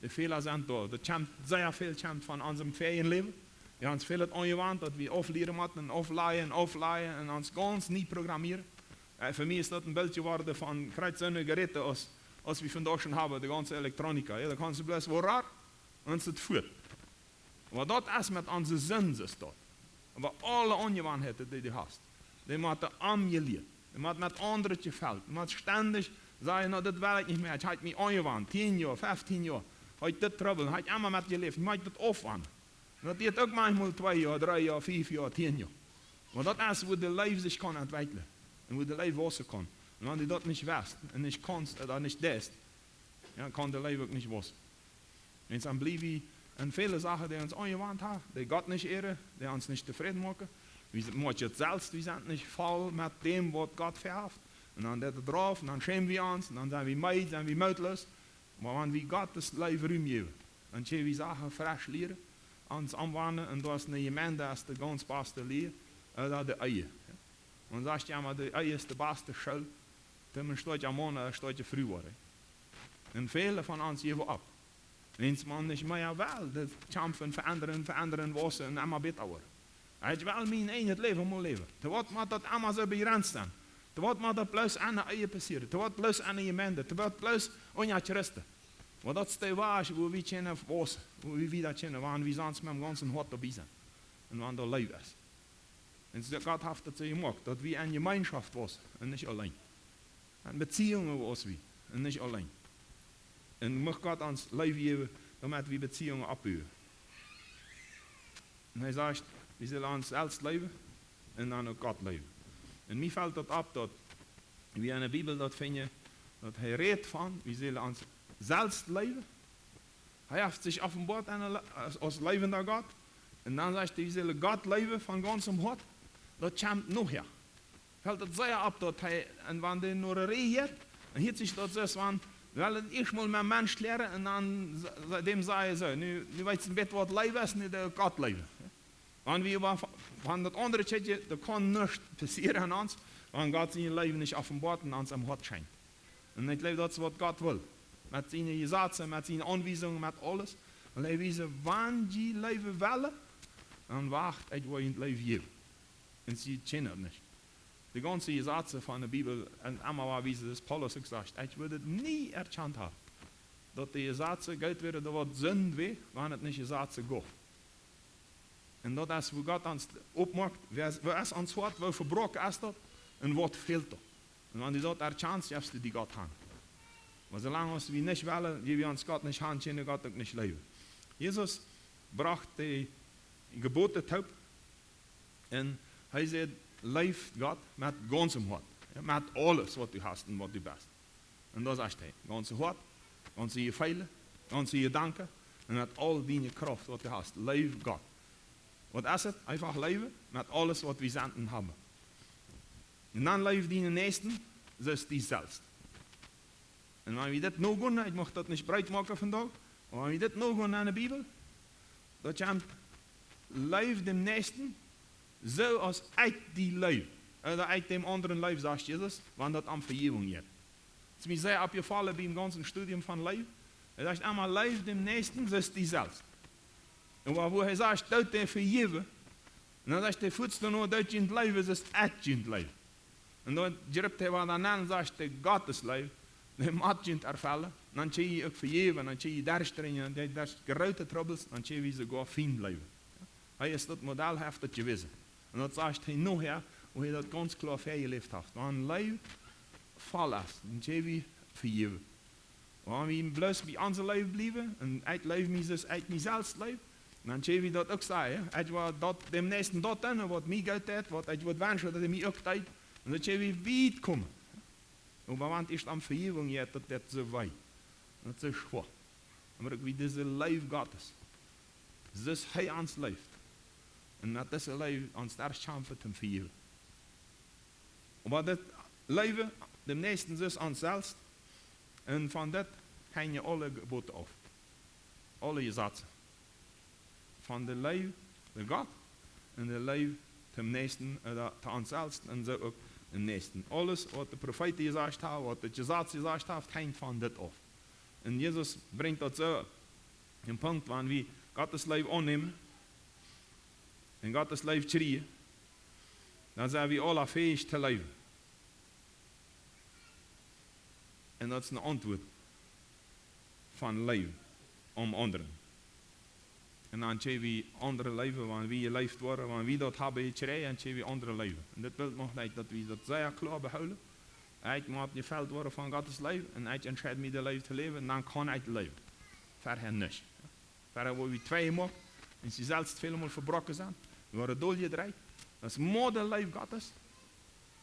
De Fäla sent doa. Daut kjemt, sea väl kjemt von onsem väajen Läwen. Wie haben ons väl daut aunjewant, daut wie auflieren motten, auflajen, auflajen un ons gaunz nie programmieren. Äh, fa mie es daut een Bilt jeworden von krakjt soone Jeräte aus, aus wie vondoag schon haben, de gaunze Elektronika. Jo, dan kaust du bloos wua ran, un es et fuat. Oba daut es met onse Sind, es daut. Oba aule Aunjewanheiten, dee du hast, dee motten omjelieet. Dee motten met aundre jefelt. Dee motten stendich sajen: "Na, dit well ekj nich mea. Ekj hab mie aunjewant. Tieen Joa, feftieen Joa. Hab ekj dit Trubbel, hab ekj emma met jeläft. Ekj mott daut aufwanen." Un daut diat uk maunchmol twee Joa, dree Joa, fief Joa, tieen Joa. Oba daut es, wua de Leew sikj kaun entwekjlen. Un wua de Leew wausen kaun. Un wan du daut nich weetst un nich kaust, ooda nich deist, jo, kaun de Leew uk nich wausen. Wiels dan bliew wie en väle Sachen, dee ons aunjewant haben, dee Gott nich ehren, dee ons nich tofräd moaken. Wie sent, moaken et selfst, wie sent nich voll met däm, waut Gott väahaft. Un dan deit et drauf, un dan schämen wie ons, un dan sent wie meed, sent wie mootloos. Oba wan wie Gott de Leew Rum jäwen, dan kjenn wie Sachen fresch lieren, ons aunwanen, un daut es ne Jemeent, daut es de gaunz baste Lia, äh, daut de Ehe. Un sajcht: "Jo, oba de Ehe es de baste School, toom een stoakja Maun, een stoakje Fru woaren." Un väle von ons jäwen opp. Wiels maun nich mea well, daut kjamfen, veendren, veendren, wausen un emma bäta woaren. Ekj well mien eejnet Läwen mol läwen. Daut woat, mott daut emma soo bejrenzt sennen. Daut woat, mott daut bloos enne Ehe passieren. Daut woat bloos enne Jemeent. Daut woat bloos unja Christen. Oba daut es de Wajch, wua wie kjennen wausen, wua wie wieda kjennen, wan wie sest met däm gaunzen Hoat doabie sent. Un wan doa Leew es. Un soo, Gott haft daut soo jemoakt, daut wie en Jemeenschoft wausen un nich auleen. En Beziehungen wausen wie un nich auleen. Un mucht Gott ons Leew jäwen, doamet wie Beziehungen oppbuen. Un hee sajcht, wie sellen ons selfst leewen un dan uk Gott leewen. Un mie felt daut opp, daut wie en de Bibel daut finjen, daut hee rät von, wie sellen ons selfst leewen. Hee haft sikj openboat aun de Le-, aus, aus leewenda Gott. Un dan sajcht hee, wie sellen Gott leewen von gaunzem Hoat. Daut kjemt nohäa. Felt daut sea opp, daut hee, un wan dee no de Reaj jeit, dan hieet sikj daut soo, wan, wie wellen ieescht mol met Mensch lieren un dan s-, s-, däm sajen soo: "Nu, nu weetst een bät, waut Leew es, nu doo Gott leewen." Wan wie oba, wan daut aundre kjikjen, daut kaun nuscht passieren aun ons, wan Gott siene Leew nich openboat un ons em Hoat schenkjt. Un ekj jleew, daut es, waut Gott well. Met siene Jesazen, met siene Aunwiesungen, met aules. Un hee wiest: "Wan jie leewen wellen, dan wacht, ekj woa junt Leew jäwen." Un see kjennen daut nich. De gaunze Jesazen von de Bibel, un emma wada wiest, daut Paulus uk sajcht: "Ekj wudd et nie erkjant haben, daut de Jesazen goot wieren, daut waut Sind wia, wan et nich Jesazen jeef." Un daut es, wua Gott ons oppmoakt, wua es, wua es ons Hoat, wua vebroaken es daut, un waut fält daut? Un wan du daut erkjanst, jefst du die Gott han. Oba soo lang aus wie nich wellen, jäw wie ons Gott nich han, kjenn wie Gott uk nich leewen. Jesus brocht de Jeboten toop un hee säd: "Leew Gott met gaunzem Hoat, jo, met aules, waut du hast un waut du best." Un daut es echta, gaunze Hoat, gaunze Jefeele, gaunze Jedanken un met aul diene Krauft, waut du hast. Leew Gott. Waut es et? Eefach leewen met aules, waut wie sent un haben. Un dan leew dienen Näakjsten soo aus die selfst. Un wan wie dit nogonen, ekj mucht daut nich breet moaken vondoag, oba wan wie dit nogonen en de Bibel, daut kjemt: "Leew dän Näakjsten soo aus ekj die leew." Ooda ekj dän aundren leew, sajcht Jesus, wan daut om Vejäwunk jeit. Daut es mie sea oppjefollen biem gaunzen Studium von Leew. Hee sajcht emma: "Leew dän Näakjsten soo aus die selfst." Un wua, wua hee sajcht: "Doot dee vejäwen." Un dan sajcht hee fuaz doano: "Doot junt leewen soo aus ekj junt leew." Un dan jript hee wada nenn un sajcht: "De Gottes Leew, dee mott junt erfellen. Dan kjenn jie uk vejäwen, dan kjenn jie derchdrinjen, dan derch groote Trubbels, dan kjenn jie soogoa Fiend leewen." Hee es daut Modell, hee haft daut jewäsen. Un daut sajcht hee nohäa, wua hee daut gaunz kloa väajeläft haft. Wan Leew voll es, dan kjenn wie vejäwen. Wan wie bloos bie onse Leew bliewen, un ekj leew mie soo aus ekj mie selfst leew, dan kjenn wie daut uk sajen, ekj woa daut, däm Näakjsten daut doonen, waut mie goot deit, waut ekj wudd wenschen, daut hee mie uk deed. Un dan kjenn wie wiet komen. Oba wan et ieescht om Vejäwunk jeit, daut deit soo wee. Daut es soo schwoa. Oba uk wie dise Leew Gottes, soo aus hee ons leeft. Un met dise Leew ons derchkjamfen toom Vejäwen. Oba daut leewen däm Näakjsten soo aus ons selfst. Un von daut henjen aule Jeboten auf. Aule Jesazen. Von de Leew to Gott un de Leew toom Näakjsten, äh, to ons selfst un soo uk däm Näakjsten. Aules, waut de Profeeten jesajcht haben, waut daut Jesaz jesajcht haft, henjt von dit auf. Un Jesus brinjt daut soo opp dän Punkt, wan wie Gottes Leew aunnämen un Gottes Leew kjrieen, dan sent wie aula fähich to leewen. Un daut es eene Auntwuat von Leew aum aundren. Un dan kjenn wie aundre leewen, wan wie jeleeft woaren, wan wie daut haben jekjräajen, dan kjenn wie aundre leewen. Un dit Bilt mucht ekj, daut wie daut sea kloa behoolen. Ekj mott jefelt woaren von Gottes Leew, un ekj entscheid mie de Leew to läwen, un dan kaun ekj leewen. Verhäa nich. Verhäa woa wie twei jemoakt, un see selfst väl mol vebroaken sent, wie woaren doljedreit. Daut es mau de Leew Gottes,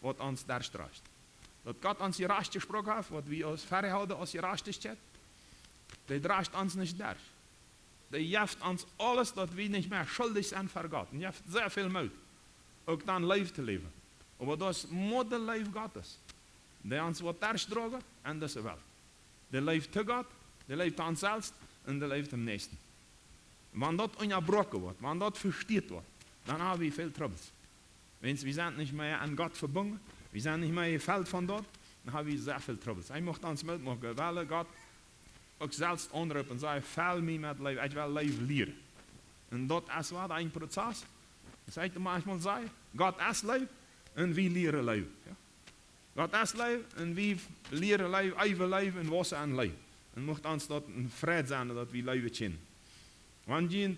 waut ons derchdroacht. Daut Gott ons jerajcht jesproaken haft, waut wie aus verhäa hauden aus Jerajchtichkjeit, dee droacht ons nich derch. Dee jeft ons aules, daut wie nich mea schuldich sent ver Gott. Un jeft sea väl Moot, uk dan Leew to läwen. Oba daut es mau de Leew Gottes, dee ons woat derchdroagen en dise Welt. De Leew to Gott, de Leew to ons selfst un de Leew toom Näakjsten. Wan daut unjabroaken woat, wan daut vesteet woat, dan haben wie väl Trubbels. Wiels wie sent nich mea aun Gott vebungen, wie sent nich mea jefelt von daut, dan haben wie sea väl Trubbels. Ekj mucht ons Moot moaken, wie wellen Gott uk selfst aunroopen un sajen: "Fell mie met Leew, ekj well Leew lieren." Un daut es waut een Prozess. Daut es, ekj mott mol sajen, Gott es Leew un wie lieren Leew. Jo? Gott es Leew un wie lieren Leew, äwen Leew un wausen aun Leew. Un mucht ons daut een Freid sennen, daut wie leewen kjennen. Wan jie,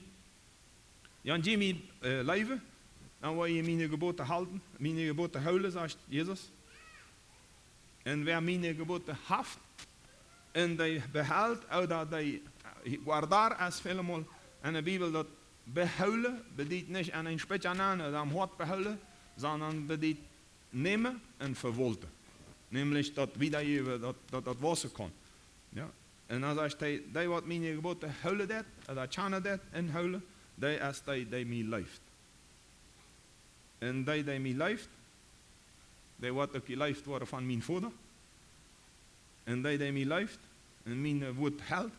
wan jie mie, äh, leewen, dan woa jie miene Jeboten hoolen, miene Jeboten hoolen, sajcht Jesus. Un wäa miene Jeboten haft un dee behelt, ooda dee, äh, guardar es väl mol en de Bibel, daut behoolen bediet nich aun een Spetja nämen ooda aum Hoat behoolen, sonda bediet nämen un vewaulten. Nämlich daut wiedajäwen, daut, daut, daut wausen kaun. Jo? Un dan sajcht hee: "Dee waut miene Jeboten hoolen deit, ooda kjanen deit un hoolen, dee es dee, dee mie leeft. Un dee, dee mie leeft, dee woat uk jeleeft woaren von mienen Voda. Un dee, dee mie leeft un mien Wuat helt,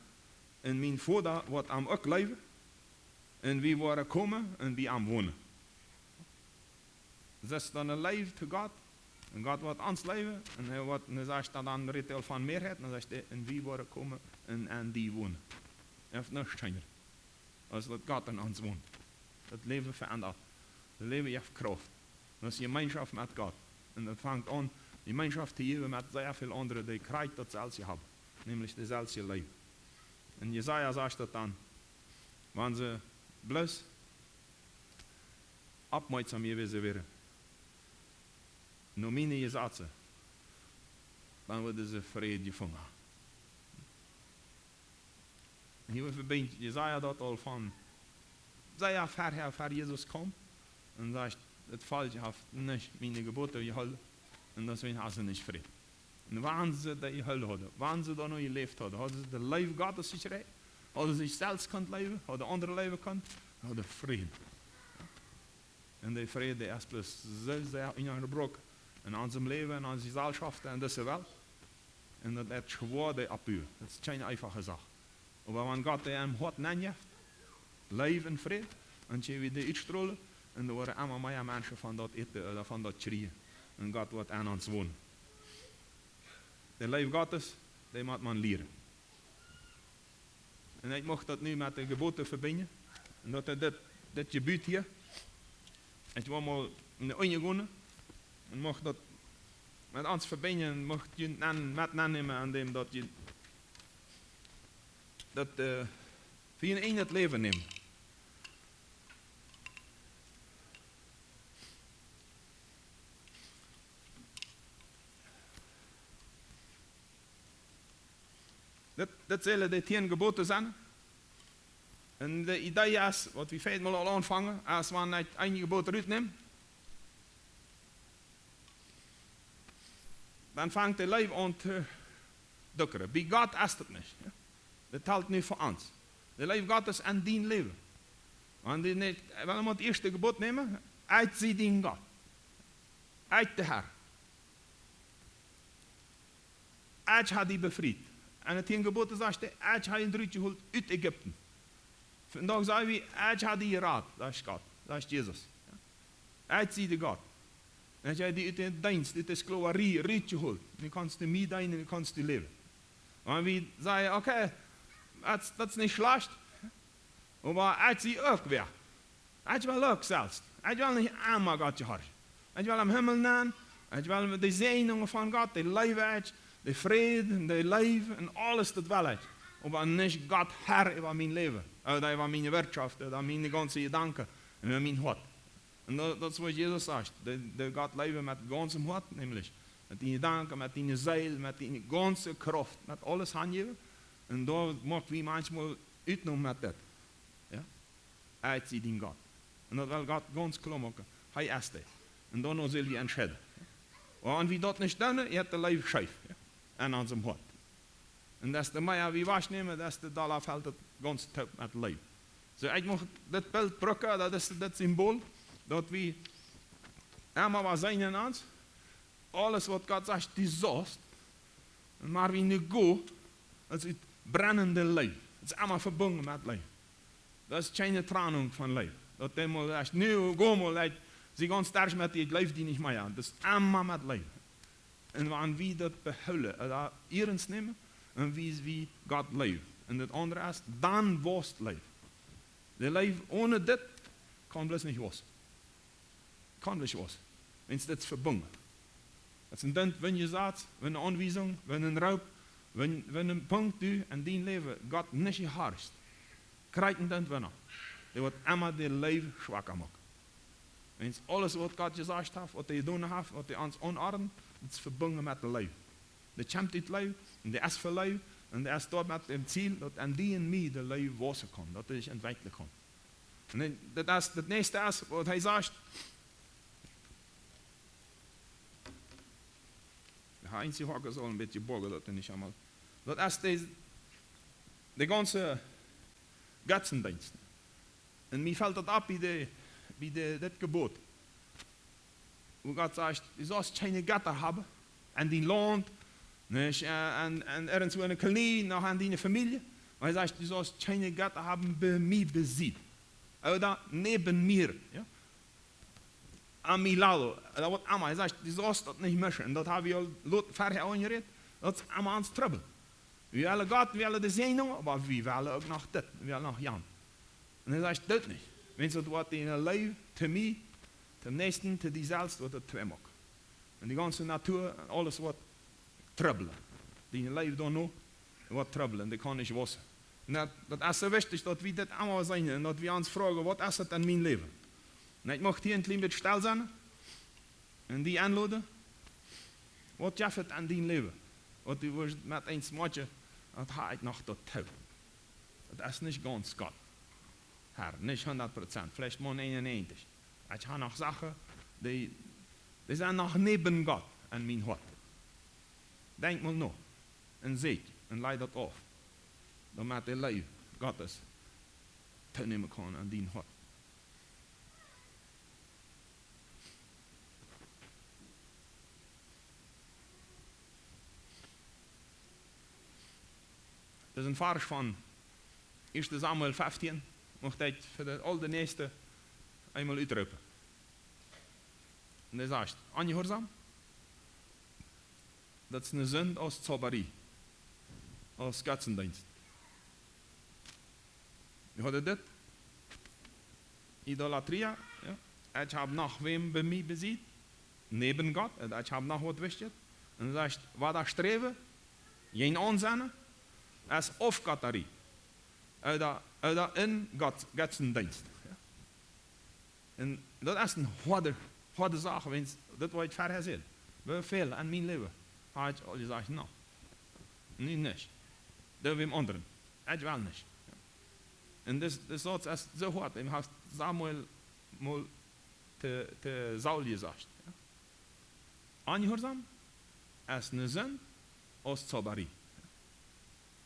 un mien Voda woat am uk leewen. Un wie woaren komen un bie am wonen." Daut es dan de Leew to Gott. Un Gott woat ons leewen. Un hee woat, un hee sajcht dan, dan rät hee aul von Mearheit. Dan sajcht hee: "Un wie woaren komen un aun die wonen." Jeft nuscht scheenet, aus daut Gott en ons wont. Daut Läwen veendat. Daut Läwen jeft Krauft. Daut es Jemeenschoft met Gott. Un daut fangt aun, Jemeenschoft to jäwen met sea väl aundre, dee krakjt daut selwje haben. Nämlich de selwje Leew. Un Jesaja sajcht daut dan: "Wan see bloos oppmoakjsom jewast wieren no miene Jesazen, dan wudden see Fräd jefungen haben." Un hia vebinjt Jesaja daut aul von sea ver häa, ver Jesus kjeem. Un sajcht: "Daut Volkj haft nich miene Jeboten jehoolen. Un deswäajen haben see nich Fräd." Un wan see dee jehoolen hauden, wan see doano jeläft hauden, hauden see de Leew Gottes jekjräajen, hauden see sikj selfst kunt leewen, hauden aundre leewen kunt, hauden Fräd. Un dee Fräd, dee es bloos soo sea unjabroaken en onsem Läwen, en onse Jeselschoft, en dise Welt. Un daut es schwoa, dee opptobuen. Daut es kjeene eenfache Sach. Oba wan Gott dee em Hoat nenjeft, Leew un Fräd, dan kjenn wie dee utstrolen. Un doa woaren emma mea Menschen von daut äten ooda von daut kjrieen. Un Gott woat en ons wonen. De Leew Gottes, dee mott maun lieren. Un ekj mucht daut nu met de Jeboten vebinjen. Un daut es dit, dit Jebot hia. Ekj woa mol enne Unja gonen. Un mucht daut met ons vebinjen, mucht jie dan met aunnämen aun däm, daut jie daut, äh, fa jun eejnet Läwen nämen. Dit, dit sellen de tieen Geboten sennen. Un de Idee es, waut wie veleicht mol aul aunfangen, es wan ekj een Jebot rutneem, dan fangt de Leew aun to dunklen. Bie Gott es daut nich. Jo? Daut talt nu fa ons. De Leew Gottes en dien Läwen. Wan du nich, well wie daut ieeschte Jebot nämen, ekj sie dien Gott. Ekj de Herr. Ekj hab die befriet. Un de tieen Geboten sajcht, ekj hab die rutjehoolt ut Ägipten. Vondoag saj wie, ekj hab die jerat, sajcht Gott, sajcht Jesus. Jo? Ekj sie de Gott. Ekj hab die ut dän Deenst, ut de Sklaverie rutjehoolt. Nu kaust du mie deenen, nu kaust du läwen. Un wie sajen, okay, daut, daut es nich schlajcht. Oba ekj sie uk wäa. Ekj well uk selfst. Ekj well nich emma Gott jehorchen. Ekj well em Himmel nenn. Ekj well de Säajnungen von Gott, de Leew, ekj, de Fräd, de Leew un aules, daut well ekj. Oba nich Gott Herr äwa mien Läwen, ooda äwa miene Wirtschaft, ooda miene gaunze Jedanken, un äwa mien Hoat. Un daut, daut es waut Jesus sajcht. De, de Gott leewen met gaunzem Hoat, nämlich met diene Jedanken, met diene Seel, met diene gaunze Krauft, met aules hanjäwen. Un doa moak wie maunchmol Utnomen met dit. Jo? Ekj sie dien Gott. Un daut well Gott gaunz kloa moaken. Hee es dee. Un doano sell wie entscheiden. Oba wan wie daut nich doonen, jeit de Leew scheef, jo? En onsem Hoat. Un daut de mea wie wajchnämen, daut de dolla felt daut gaunz toop met Leew. Soo, ekj mucht dit Bilt brucken, daut es daut Symbol, daut wie emma waut seenen en ons, aules waut Gott sajcht, du saust, un wan wie nu gonen, daut es ut brennende Leew. Daut es emma vebungen met Leew. Daut es kjeene Trennung von Leew. Daut dee mol sajcht, nu go mol, ekj sie gaunz derch met die, ekj leew die nich mea. Daut es emma met Leew. Un wan wie daut behoolen, äh, daut iernst nämen, un wie, wie Gott leewen. Un daut aundre es, dan wausst Leew. De Leew onen dit kaun bloos nich wausen. Kaun nich wausen. Wiels daut es vebungen. Daut es een Dinkj, wan du sajchst, wan eene Aunwiesunk, wan een Roop, wan, wan een Punkt du en dien Läwen Gott nich jehorchst, kjrichst du daut wada. Dee woat emma de Leew schwaka moaken. Wiels aules waut Gott jesajcht haft, waut hee jedonen haft, waut hee ons aunordent, daut es vebungen met de Leew. Dee kjemt ut Leew, un dee es fa Leew, un dee es doa met daut Ziel, daut en die un mie de Leew wausen kaun, daut dee sikj entwekjlen kaun. Un dan, daut es, daut näakjste es, waut hee sajcht, jo, eent, ekj hab daut aul een bät jebäajen, daut nich emol. Daut es de, de gaunze Gottsdeenst. Un mie felt daut opp bie de, bie de, dit Jebot. Wua Gott sajcht, du saust kjeene Jetta haben en dien Launt, nich, äh, en, en irjentwua enne Kolonie, noch en diene Famielje. Oba hee sajcht, du saust kjeene Jetta haben bie mie bie Sied. Ooda neben mir, jo? A mi lado, daut woat emma. Hee sajcht, du saust daut nich mischen. Un daut hab wie aul lot verhäa aunjerät. Daut es emma ons Trubbel. Wie wellen Gott, wie wellen de Säajnung, oba wie wellen uk noch dit, wie wellen noch jan. Un hee sajcht, daut nich. Wiels daut woat diene Leew to mie, tom Näakjsten, to die selfst, woat daut twee moaken. Un de gaunze Natua un aules woat trubblen. Diene Leew doano woat trubblen, dee kaun nich wausen. Un daut, daut es soo wichtich, daut wie dit emma seenen un daut wie ons froagen, waut es daut en mien Läwen? Un ekj mucht hia een kjlien bät stell sennen un die enloden, waut jeft et en dien Läwen, waut du wurscht met eens moakjen, daut hab ekj noch daut Toop. Daut es nich gaunz Gott, Herr, nich hundat Prozent, veleicht mau eenunnäajentich. Ekj hab noch Sachen, dee, dee sent noch neben Gott en mien Hoat. Denkj mol no un seekj un laj daut auf, doamet de Leew Gottes toonämen kaun en dien Hoat. Daut es een Varsch von ieeschte Samuel feftieen, mucht ekj fa de, aul de näakjste eemol utroopen. Un hee sajcht, Onjehuarsaum, daut es eene Sind aus Zauberie, aus Gottsdeenst. Wie hauden dit? Idolatria, jo. Ekj hab noch wäm bie mie bie Sied, neben Gott, un ekj hab noch waut Wichtjet. Un hee sajcht, waut doa sträwen, jeen aunsennen, es Aufgottarie. Ooda, ooda en Gott, Gottsdeenst. Jo. Un daut es eene hoade, hoade Sach, wiels daut woat ekj verhäa seenen. Woo väl en mien Läwen hab ekj aul jesajcht, nä. Nu nich. Doo wäm aundren. Ekj well nich. Jo. Un dis, dis Sauz es soo hoat, dän haft Samuel mol to, to Saul jesajcht. Jo. Onjehuarsaum es ne Sind aus Zaubarie.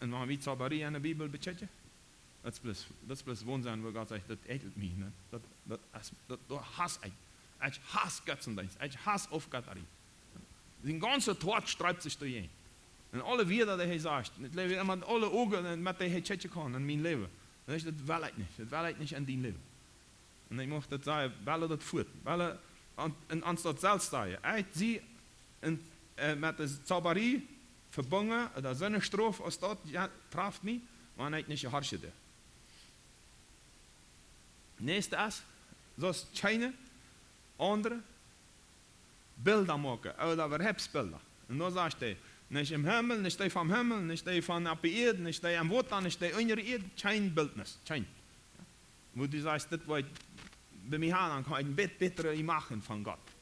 Un wan wie Zaubarie enne Bibel bekjikjen, daut es bloos, daut es bloos Waunsinn, wua Gott sajcht, daut ekjelt mie, nä? Daut, daut es, daut, daut hauss ekj. Ekj hauss Gottesdeenst, ekj hauss Aufjettarie. Sien gaunzet Hoat streipt sikj doajäajen. Un aule Wieed, dee hee sajcht, ekj jleew, emma aule Oagen, met dee hee kjikjen kaun en mien Läwen. Daut es, daut well ekj nich, daut well ekj nich en dien Läwen. Un ekj mucht daut sajen, well daut fuat. Well, un, un ons daut selfst sajen. Ekj sie en, äh, met de Zaubarie vebungen, daut es ne Strof, aus daut, jo, traft mie, wan ekj nich jehorchen doo. Näakjste es, soo aus kjeene aundre Bilda moaken, ooda Verhebsbilda. Un dan sajcht hee, nich em Himmel, nich dee vom Himmel, nich dee von oppe Ieed, nich dee em Wota, nich dee unjre Ieed, kjeen Bildnis, kjeen. Wua du sajchst, dit woa ekj bie mie haben, dan kaun ekj een bät bätre Imagen von Gott.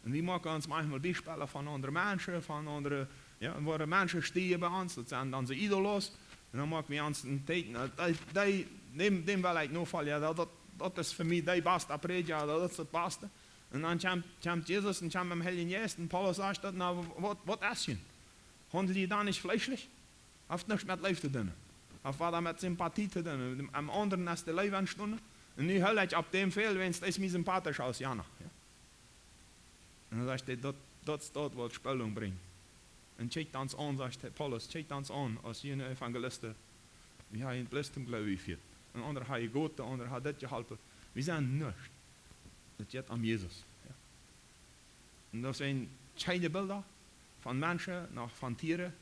Un wie moaken ons maunchmol Biespels von aundre Menschen, von aundre, jo, wua Menschen stiejen bie ons, daut sent dan soo Idolen. Un dan moaken wie ons een Tieekjen, äh, dee, dee, däm, däm well ekj nofoljen, jo, daut, daut, daut es fa mie de baste Prädja, daut, daut es daut baste. Un dan kjemt, kjemt Jesus un kjemt em Heiljen Jeist un Paulus sajcht daut, na, waut, waut es hia? Haundel jie dan nich fleeschlich? Haft nuscht met Leew to doonen. Haft waut met Sympathie to doonen. Däm, aundren es de Leew entstonen. Un nu hool ekj opp däm väl, wiels dee es mie sympathisch aus jana. Jo. Un dan sajcht hee, daut, daut es daut, waut Spaltunk brinjt. Un kjikjt ons aun, sajcht hee, Paulus, kjikjt ons aun, aus june Evangelisten. Wie haben bloos toom Gloowen jefieet. Un aundre haben jegoten, aundre haben dit jeholpen. Wie sent nuscht. Daut jeit om Jesus. Jo. Un daut sent kjeene Bilda von Menschen, noch von Tieren.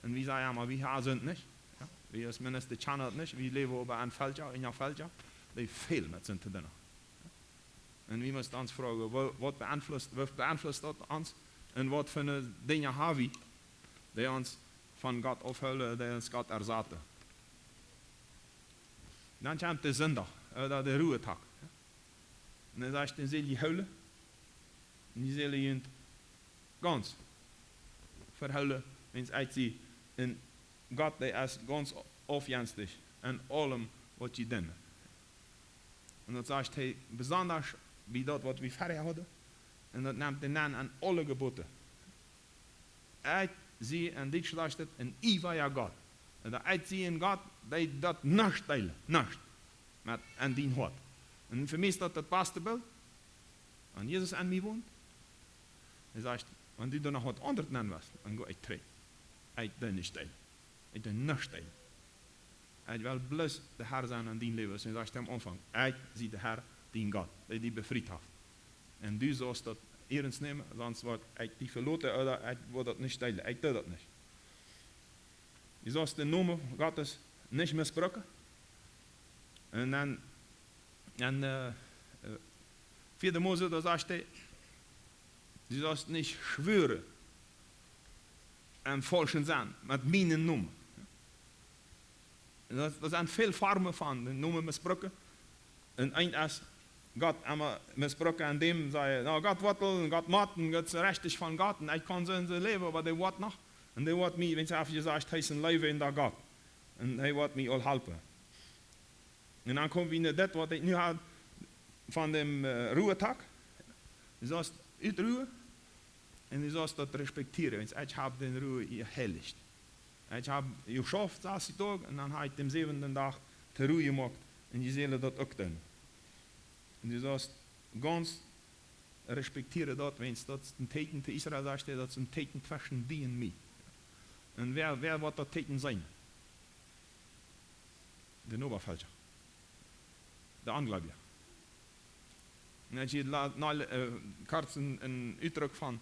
Un wie sajen, jo, oba wie haben Sind nich. Jo, wie aus Minnesota kjennen daut nich. Wie läwen oba en Velkja, en Velkja, dee väl met Sind to doonen haben. Jo. Un wie motten ons froagen, woo, waut beeinflusst, waut beeinflusst daut ons? Un waut fa Dinja haben wie, dee ons von Gott aufhoolen, dee ons Gott ersaten? Dan kjemt de Sindach, ooda de Ruhetag. Un hee sajcht, dän sell jie hoolen. Un dee sell jie gaunz vehoolen, wiels ekj sie, un Gott, dee es gaunz aufjenstich en aulem, waut jie doonen. Un daut sajcht hee besonda bie daut, waut wie verhäa hauden. Un daut nemt hee aun, aun aule Jeboten. Ekj sie, en Dietsch sajcht et, een eewja Gott. Un daut ekj sie een Gott, dee daut nuscht deelen, nuscht. Met en dien Hoat. Un fa mie es daut daut baste Bilt. Wan Jesus en mie wont, hee sajcht, wan du doa noch waut aundret nenn west, dan go ekj trigj. Ekj doo nich deelen. Ekj doo nuscht deelen. Ekj well bloos de Herr sennen en dien Läwen. Soo sajcht hee aum Aunfank, ekj sie de Herr, dien Gott, dee die befriet haft. Un du saust daut iernst nämen, sonst woa ekj die veloten, ooda ekj woa daut nich deelen. Ekj doo daut nich. Du saust dän Nomen Gottes nich missbrucken. Un dan, dan, äh, äh, vieede Mose, doa sajcht hee, du saust nich schwören em faulschen Senn met mienen Nomen. Daut, daut sent väl Formen von dän Nomen missbrucken. Un eent es, Gott emma missbrucken en däm sajen, na, Gott woat un Gott mott un Gott es rajcht von Gott un ekj kaun soo un soo läwen, oba dee woat noch. Un dee woat mie, wiels hee haft jesajcht, hee es een läwenda Gott. Un hee woat mie aul halpen. Un dan kome wie no dit, waut ekj nu hab von däm, äh, Ruhetag. Du saust utruen un du saust daut respektieren, wiels ekj hab dän Ruhe jeheilicht. Ekj hab jeschauft sastieen Doag un dan hab ekj dän säwenden Dach to Ru jemoakt un jie sellen daut uk doonen. Un du saust gaunz respektieren daut, wiels daut es een Tieekjen, to Israel sajcht hee, daut es een Tieekjen tweschen die un mie. Un wäa, wäa woat daut Tieekjen seenen? De Nobavelkja. De Ongleewje. Un ekj hia la-, na, äh, kort een, een Utdruck von,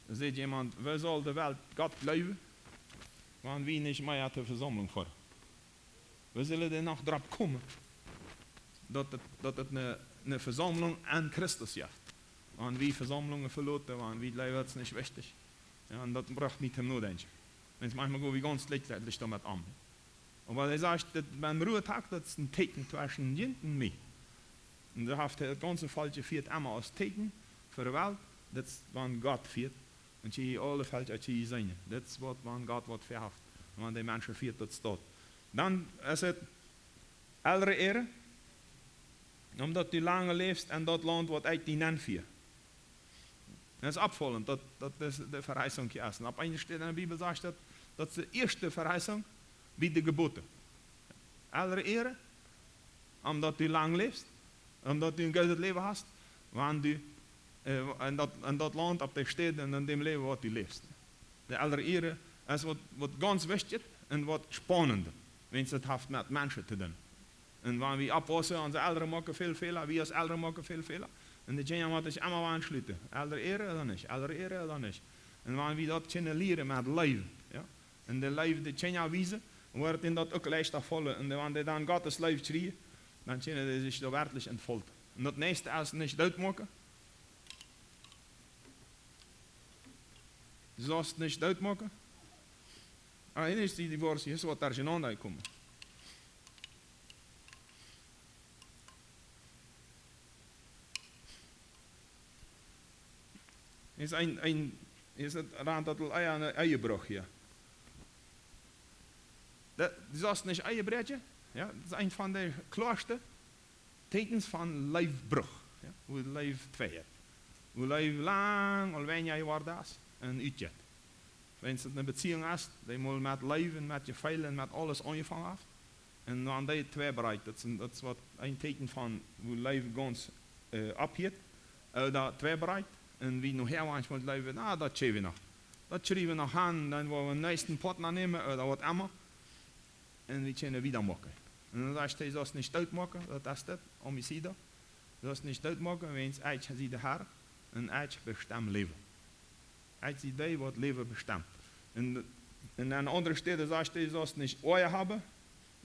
doa sajcht jemaunt, woo saul de Welt Gott jleewen, wan wie nich mea to Vesaumlunk foaren? Woo sellen dee noch doaropp komen, daut et, daut et ne, ne Vesaumlunk aun Christus jeft? Wan wie Vesaumlungen veloten, wan wie jleewen, daut es nich wichtich. Jo, un daut brocht mie toom Nodenkjen. Wiels maunchmol go wie gaunz jlikjtieedich doamet om. Oba hee sajcht, daut biem Ruhetag, daut es een Tieekjen tweschen junt un mie. Un doa haft hee daut gaunze Volkj jefieet, emma aus Tieekjen fa de Welt, daut es wan Gott fieet. Un jie aule Velkja, jie seenen. Daut es waut wan Gott waut väahaft. Wan dee Menschen fieet, daut es daut. Dan es et: Elren ehren, omdaut du lang läfst en daut Launt, waut ekj die nenn fia. Un et es oppfaulent, daut, daut es de Verheißunk hia es. Un opp eene Städ en de Bibel sajcht daut, daut es de ieeschte Verheißunk bie de Jeboten. Elren ehren, omdaut du lang läfst, omdaut du een goodet Läwen hast, wan du, äh, en daut, en daut Launt, opp dee Städ un en däm Läwen, waut du läfst. De Elren ehren es waut, waut gaunz wichtjet un waut spaunendet, wan et haft met Menschen to doonen. Un wan wie oppwaussen, onse Elren moaken väl Fäla, wie aus Elren moaken väl Fäla. Un de Kjinja motten sikj emma aunschluten. Elren ehren ooda nich, Elren ehren ooda nich. Un wan wie daut kjennen lieren met Leew, jo. Un de Leew de Kjinja wiesen, woat an daut uk leichta faulen. Un wan dee dan Gott siene Leew kjrieen, dan kjennen dee sikj doa werkjlich entfalten. Un daut näakjste es: nich dootmoaken. Du saust nich dootmoaken. Ah, hia es dee, dee Woarheit, hia es waut doa aunkomen. Hia es een, een, hia es et Rand daut aul Ehe, een Ehebruch hia. Daut, du saust nich Ehe bräakjen, jo, daut es eent von de kloaste Tieekjens von Leewbruch, jo, wua Leew twei jeit. Wua Leew lang aul weinja jeworden es un utjeit. Wan et eene Beziehung es, dee mol met Leew un met Jefeel un met aules aunjefongen haft, un dan dee twei brakjt, daut es een, daut es waut een Tieekjen von, wua Leew gaunz, äh, ophieet, ooda twei brakjt, un wie noch hia manchmol jleewen, na, daut kjrie wie noch. Daut kjrie wie noch aun, dan woa wie eenen nieeen Partner nämen, ooda waut emma. Un wie kjennen wieda moaken. Un dan sajcht hee: Du saust nich dootmoaken, daut es daut, homicida. Du saust nich dootmoaken, wiels ekj sie de Herr un ekj bestemm Läwen. Ekj sie dee, waut Läwen bestemmt. Un, un aun eene aundre Städ sajcht hee: Du saust nich Oaja haben,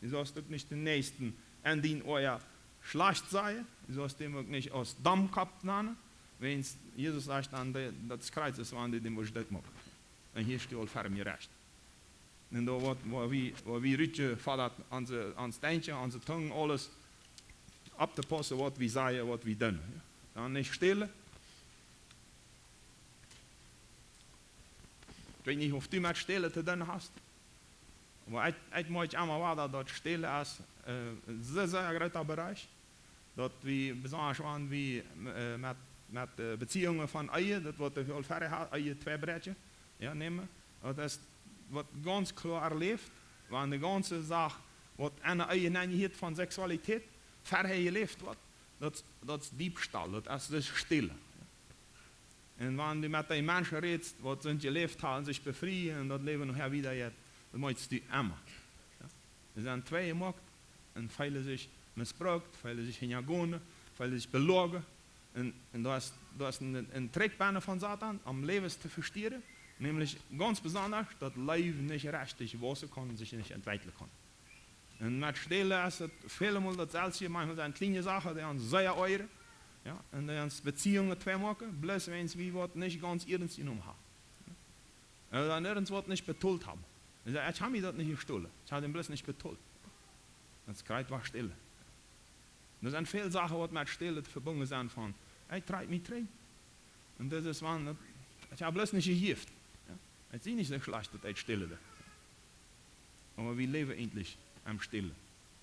du saust uk nich dän Näakjsten en dien Oaja schlajcht sajen, du saust däm uk nich aus Dommkopp nanen, wiels Jesus sajcht dan, de, daut es Kjriets, wan du däm woascht dootmoaken. Un hia es hee aul fa mie rajcht. Un doa woat, wua wie, wua wie rutjefaudat, onse, ons Denkjen, onse Tung, aules opptopaussen, waut wie sajen, waut wie doonen. Jo? Dan nich stälen. Ekj weet nich, auf du met stälen to doonen hast. Oba ekj, ekj moakj emma wada, daut stälen es, äh, een sea, sea groota Bereich. Daut wie besonda wan wie, äh, met, met, äh, Beziehungen von Ehe, daut waut wie aul verhäa hauden, Ehe twei bräakjen, jo, nämen. Daut es waut gaunz kloa erläft, wan de gaunze Sach, waut aun de Ehe nenjehieet von Sexualität, verhäa jeläft woat, daut, daut es Diebstahl, daut es, daut es stälen. Un wan du met dee Menschen rätst, waut see jeläft haben, sikj befrieen un daut Läwen noch wieda jeit, daut moakjst du emma. Jo? Doa sent twee jemoakt un feelen sikj missbrukt, feelen sikj hinjagonen, feelen sikj beloagen. Un, un doa es, doa es een, een Trick bennen von Satan, om Läwes to vestieren, nämlich gaunz besonda, daut Läwen nich rajcht wausen kaun, sikj nich entwekjlen kaun. Un met stälen es et väle Mol daut selwje, manchmol sent kjliene Sachen, dee ons sea oajren, jo, un dee ons Beziehungen twei moaken, bloos wiels wie waut nich gaunz iernst jenomen haben. Jo. Ooda irjent waut nich betolt haben. Un saj: Ekj hab mie daut nich jestolen, ekj hab dän bloos nich betolt. Daut es Kjriets, waut stälen. Doa sent väl Sachen, waut met stälen vebungen sent von: Ekj trakj mie trigj. Un daut es wan, ekj hab bloos nich jejäft. Jo? Ekj sie nich soo schlajcht, daut ekj stälen doo. Oba wie läwen eejentlich aum Stälen.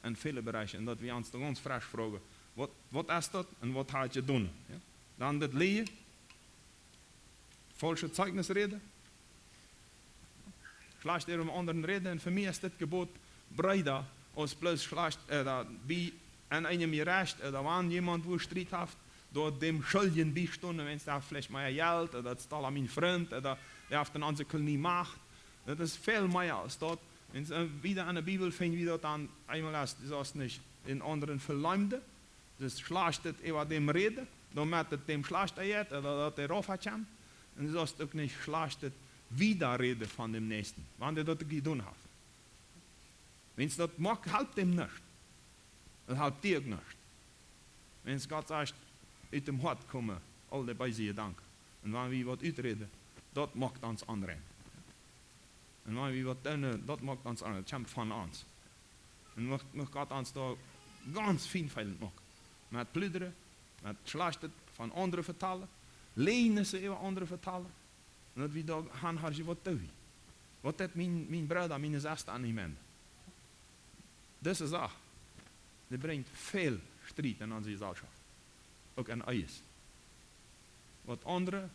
En väle Bereichen. Un daut wie ons dan gaunz fresch froagen: Waut, waut es daut un waut hab ekj jedonen? Jo? Dan daut Läajen, faulschet Zeichnis räden, schlajcht äwa aundre räden. Un fa mie es dit Jebot breeda aus bloos schlajcht, äh, daut wie aun eenem jerecht, äh, daut wan jemaunt wua Striet haft, doa däm Schuldjen biestonen, wan dee veleicht mea Jelt, ooda daut es aul mien Frint, ooda dee haft en onse Kolonie Macht. Daut es väl mea aus daut. Wan wie, äh, wieda enne Bibel finjen, woo daut dan eemol es, du saust nich dän aundren veleumden, daut schlajchtet äwa däm räden, doamet et däm schlajchta jeit, ooda daut dee rauf kjemt. Un du saust uk nich schlajchtet wieda räden von däm Näakjsten, wan dee daut jedonen haft. Wan daut moakt, halpt däm nuscht. Daut halpt die uk nuscht. Wan Gott sajcht: Ut däm Hoat komen aul dee beese Jedanken. Un wan wie waut uträden, daut moakt ons onrein. Un wan wie waut doonen, daut moakt ons onrein. Daut kjemt von ons. Un mucht, mucht Gott ons doa gaunz fienfeelent moaken. Met pludren, met schlajchtet von aundre vetalen, Läajes äwa aundre vetalen. Un daut wie doa han, harje, waut doo wie? Waut deit mien, mien Brooda, miene Sesta aun mie? Dise Sach, dee brinjt väl Striet en onse Jeselschoft. Uk en Ehes. Waut aundre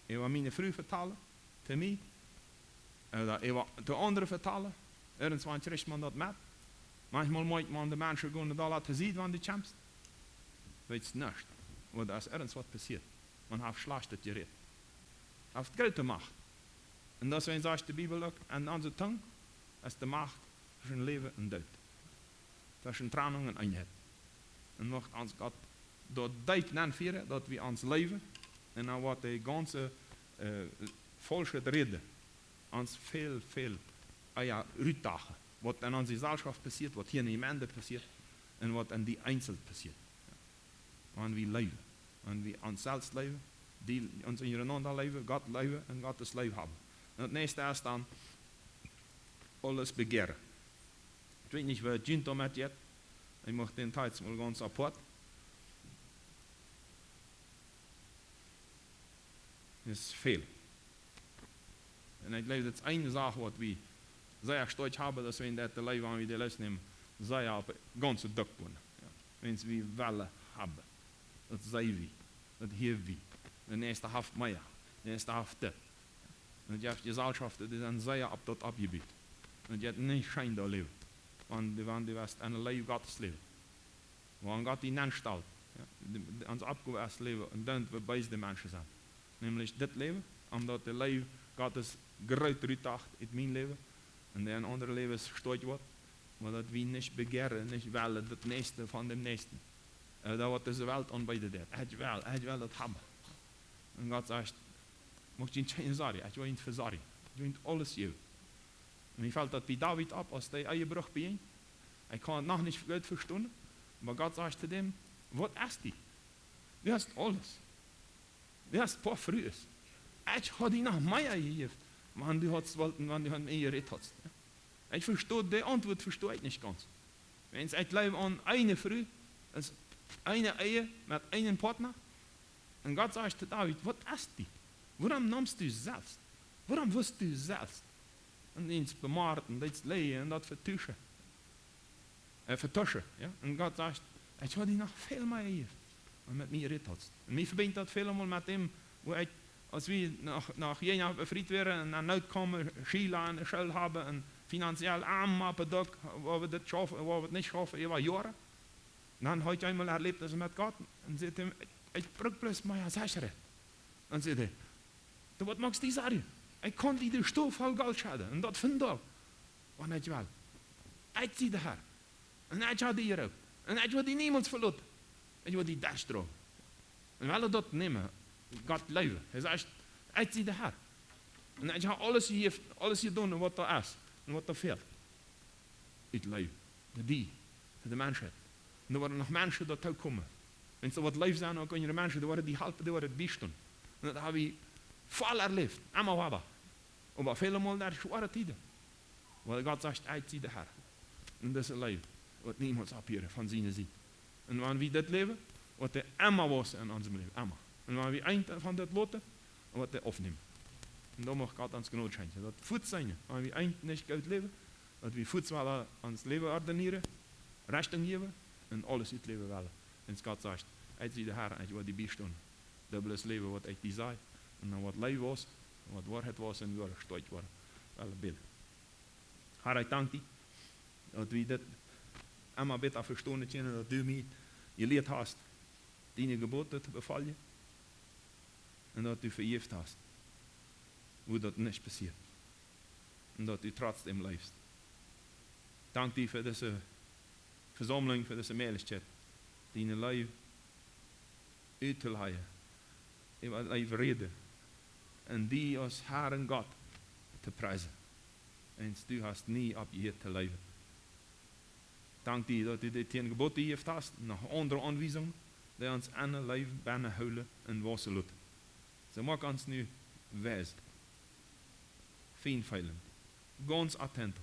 äwa miene Fru vetalen, to mie, ooda äwa to aundre vetalen, irjentwan kjricht maun daut met. Maunchmol moakjt maun de Menschen gonen doa to Sied, wan du kjemst. Weetst nuscht, ooda es irjentwaut passieet. Maun haft Schlajchtet jerät. Haft groote Macht. Un daut es, waut sajcht de Bibel uk, aun onse Tung es de Macht tweschen Läwen un Doot. Tweschen Trennung un Eenheit. Un mucht ons Gott doa deep nenfieren, daut wie ons läwen un dan waut de gaunze, äh, faulsche Räd ons väl, väl, ah jo, rutdachen. Waut en onse Jeselschoft passieet, waut hia en de Jemeent passieet un waut en die eenzeln passieet. Wan wie läwen, wan wie ons selfst läwen, die ons unjarenaunda läwen, Gott läwen un Gott sien Läwen haben. Un daut näakjste es dan aules bejäaren. Ekj weet nich, woo et junt doamet jeit. Ekj mucht dän Tiet mol gaunz apoat. Es väl. Un ekj jleew, daut es eene Sach, waut wie sea stoakj haben, daut wie en daut Läwen, wan wie dee Lust nämen, sea opp gaunze Doak wonen. Jo. Wan wie wellen haben. Daut seenen wie. Daut hieren wie. De näakjste haft mea. De näakjste haft dit. Un daut jeft Jeselschoft, dee sent sea opp daut oppjebut. Un daut jeit nich scheen doa läwen. Wan du, wan du west en de Leew Gottes läwen. Wua Gott die nenstalt. Jo, de, de, ons Oppgow es läwen un dan wie beese Menschen sent. Nämlich dit Läwen, om daut de Leew Gottes groot rutdacht en mien Läwen un en aundre Läwes stoakj woat, oba daut wie nich bejäaren, nich wellen daut Näakjste von däm Näakjsten. Äh, daut waut dise Welt aunbeeden deit. Ekj well, ekj well daut haben. Un Gott sajcht, mucht junt kjeene Sorj, ekj woa junt vesorjen. Ekj woa junt aules jäwen. Un mie felt daut bie David opp, aus dee Ehebruch bejinj. Ekj kaun et noch nich goot vestonen, oba Gott sajcht to däm: "Waut es die? Du hast aules. Du hast poa Frues. Ekj haud die noch mea jejäft, wan du haudst wult, wan du met mie jerät haudst." Jo? Ekj vesto, dee Auntwuat vesto ekj nich gaunz. Wan ekj läw aun eene Fru, es eene Ehe met eenen Partner, un Gott sajcht to David: "Waut es die? Wuarom neemst du selfst? Wuarom woascht du selfst?" Un eent bemorjen, daut läajen un daut vetuschen. Äh, vetuschen, jo? Un Gott sajcht: "Ekj haud die noch väl mea jejäft, wan du met mie jerät haudst." Un mie vebinjt daut väl mol met däm, wua ekj, aus wie no, no Kenia befriet wieren un aun Noot kjeemen, Schüla aun de School haben un finanziell aum Mappedok, wua wie daut schaufen, wua wie et nich schaufen, äwa Joaren. Dan haud ekj eemol erläft, daut met Gott, un säd hee: "Ekj, ekj bruck bloos mea Secherheit." Dan säd hee: "Du, waut moakst die Sorjen? Ekj kaun die de Stow voll Golt schedden, un daut vondoag, wan ekj well. Ekj sie de Herr. Un ekj hab die jeroopt. Un ekj woa die niemols veloten. Ekj woa die derchdroagen." Un wie wellen daut nämen. Gott läwen. Hee sajcht: "Ekj sie de Herr. Un ekj hab aules jejäft, aules jedonen, waut doa es un waut doa fält." Ekj läw. Fa die, fa de Menschheit. Un doa woaren noch Menschen doatoo komen. Wan see waut leew sent, uk unjare Menschen, dee woaren die halpen, dee woaren die biestonen. Un daut hab ekj väl erläft, emma wada. Oba väle Mol derch schwoare Tieden. Wiels Gott sajcht: "Ekj sie de Herr." Un daut es een Läwen, waut niemols opphieren von siene Sied. Un wan wie dit läwen, woat hee emma wausen en onsem Läwen, emma. Un wan wie eent von dit loten, woat hee aufnämen. Un dan mucht Gott ons Jnod schenkjen. Daut fuaz sennen, wan wie eent nich goot läwen, daut wie fuaz wellen ons Läwen ordinieren, Rechtunk jäwen un aules utläwen wellen. Un Gott sajcht: "Ekj sie de Herr, ekj woa die biestonen." Daut es daut Läwen, waut ekj die saj. Un dan waut Leew es, waut Woarheit es, un woa stoakj woaren. Well bäden. Herr, ekj dank die, daut wie dit emma bäta vestonen kjennen, daut du mie jelieet hast, diene Jeboten to befoljen, un daut du vejäft hast, wua daut nich passieet, un daut du trotzdäm läwst. Dank die fa dise Vesaumlunk, fa dise Mäajlichkjeit, diene Leew uttoläajen, äwa Leew räden, un die aus Herr un Gott to priesen. Wiels du hast nie oppjehieet to läwen. Dank die, daut du de tieen Jeboten jejäft hast, noch aundre Aunwiesungen, dee ons aun de Leew bennehoolen un wausen loten. Soo moak ons nu wies, fien feelen, gaunz attent,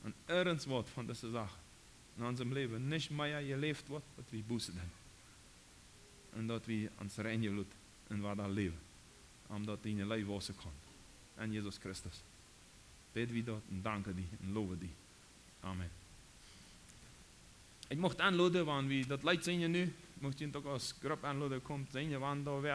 un irjentwaut von dise Sachen en onsem Läwen nich mea jeläft woat, daut wie Buße doonen. Un daut wie ons reinjen loten un wada läwen, om daut diene Leew wausen kaun. En Jesus Christus. bäd wie daut un danke die un lowe die. Amen. Ekj mucht enloden, wan wie daut Leet sinjen nu, mucht jie uk aus Grupp enloden, komt sinjen, wan doa wäa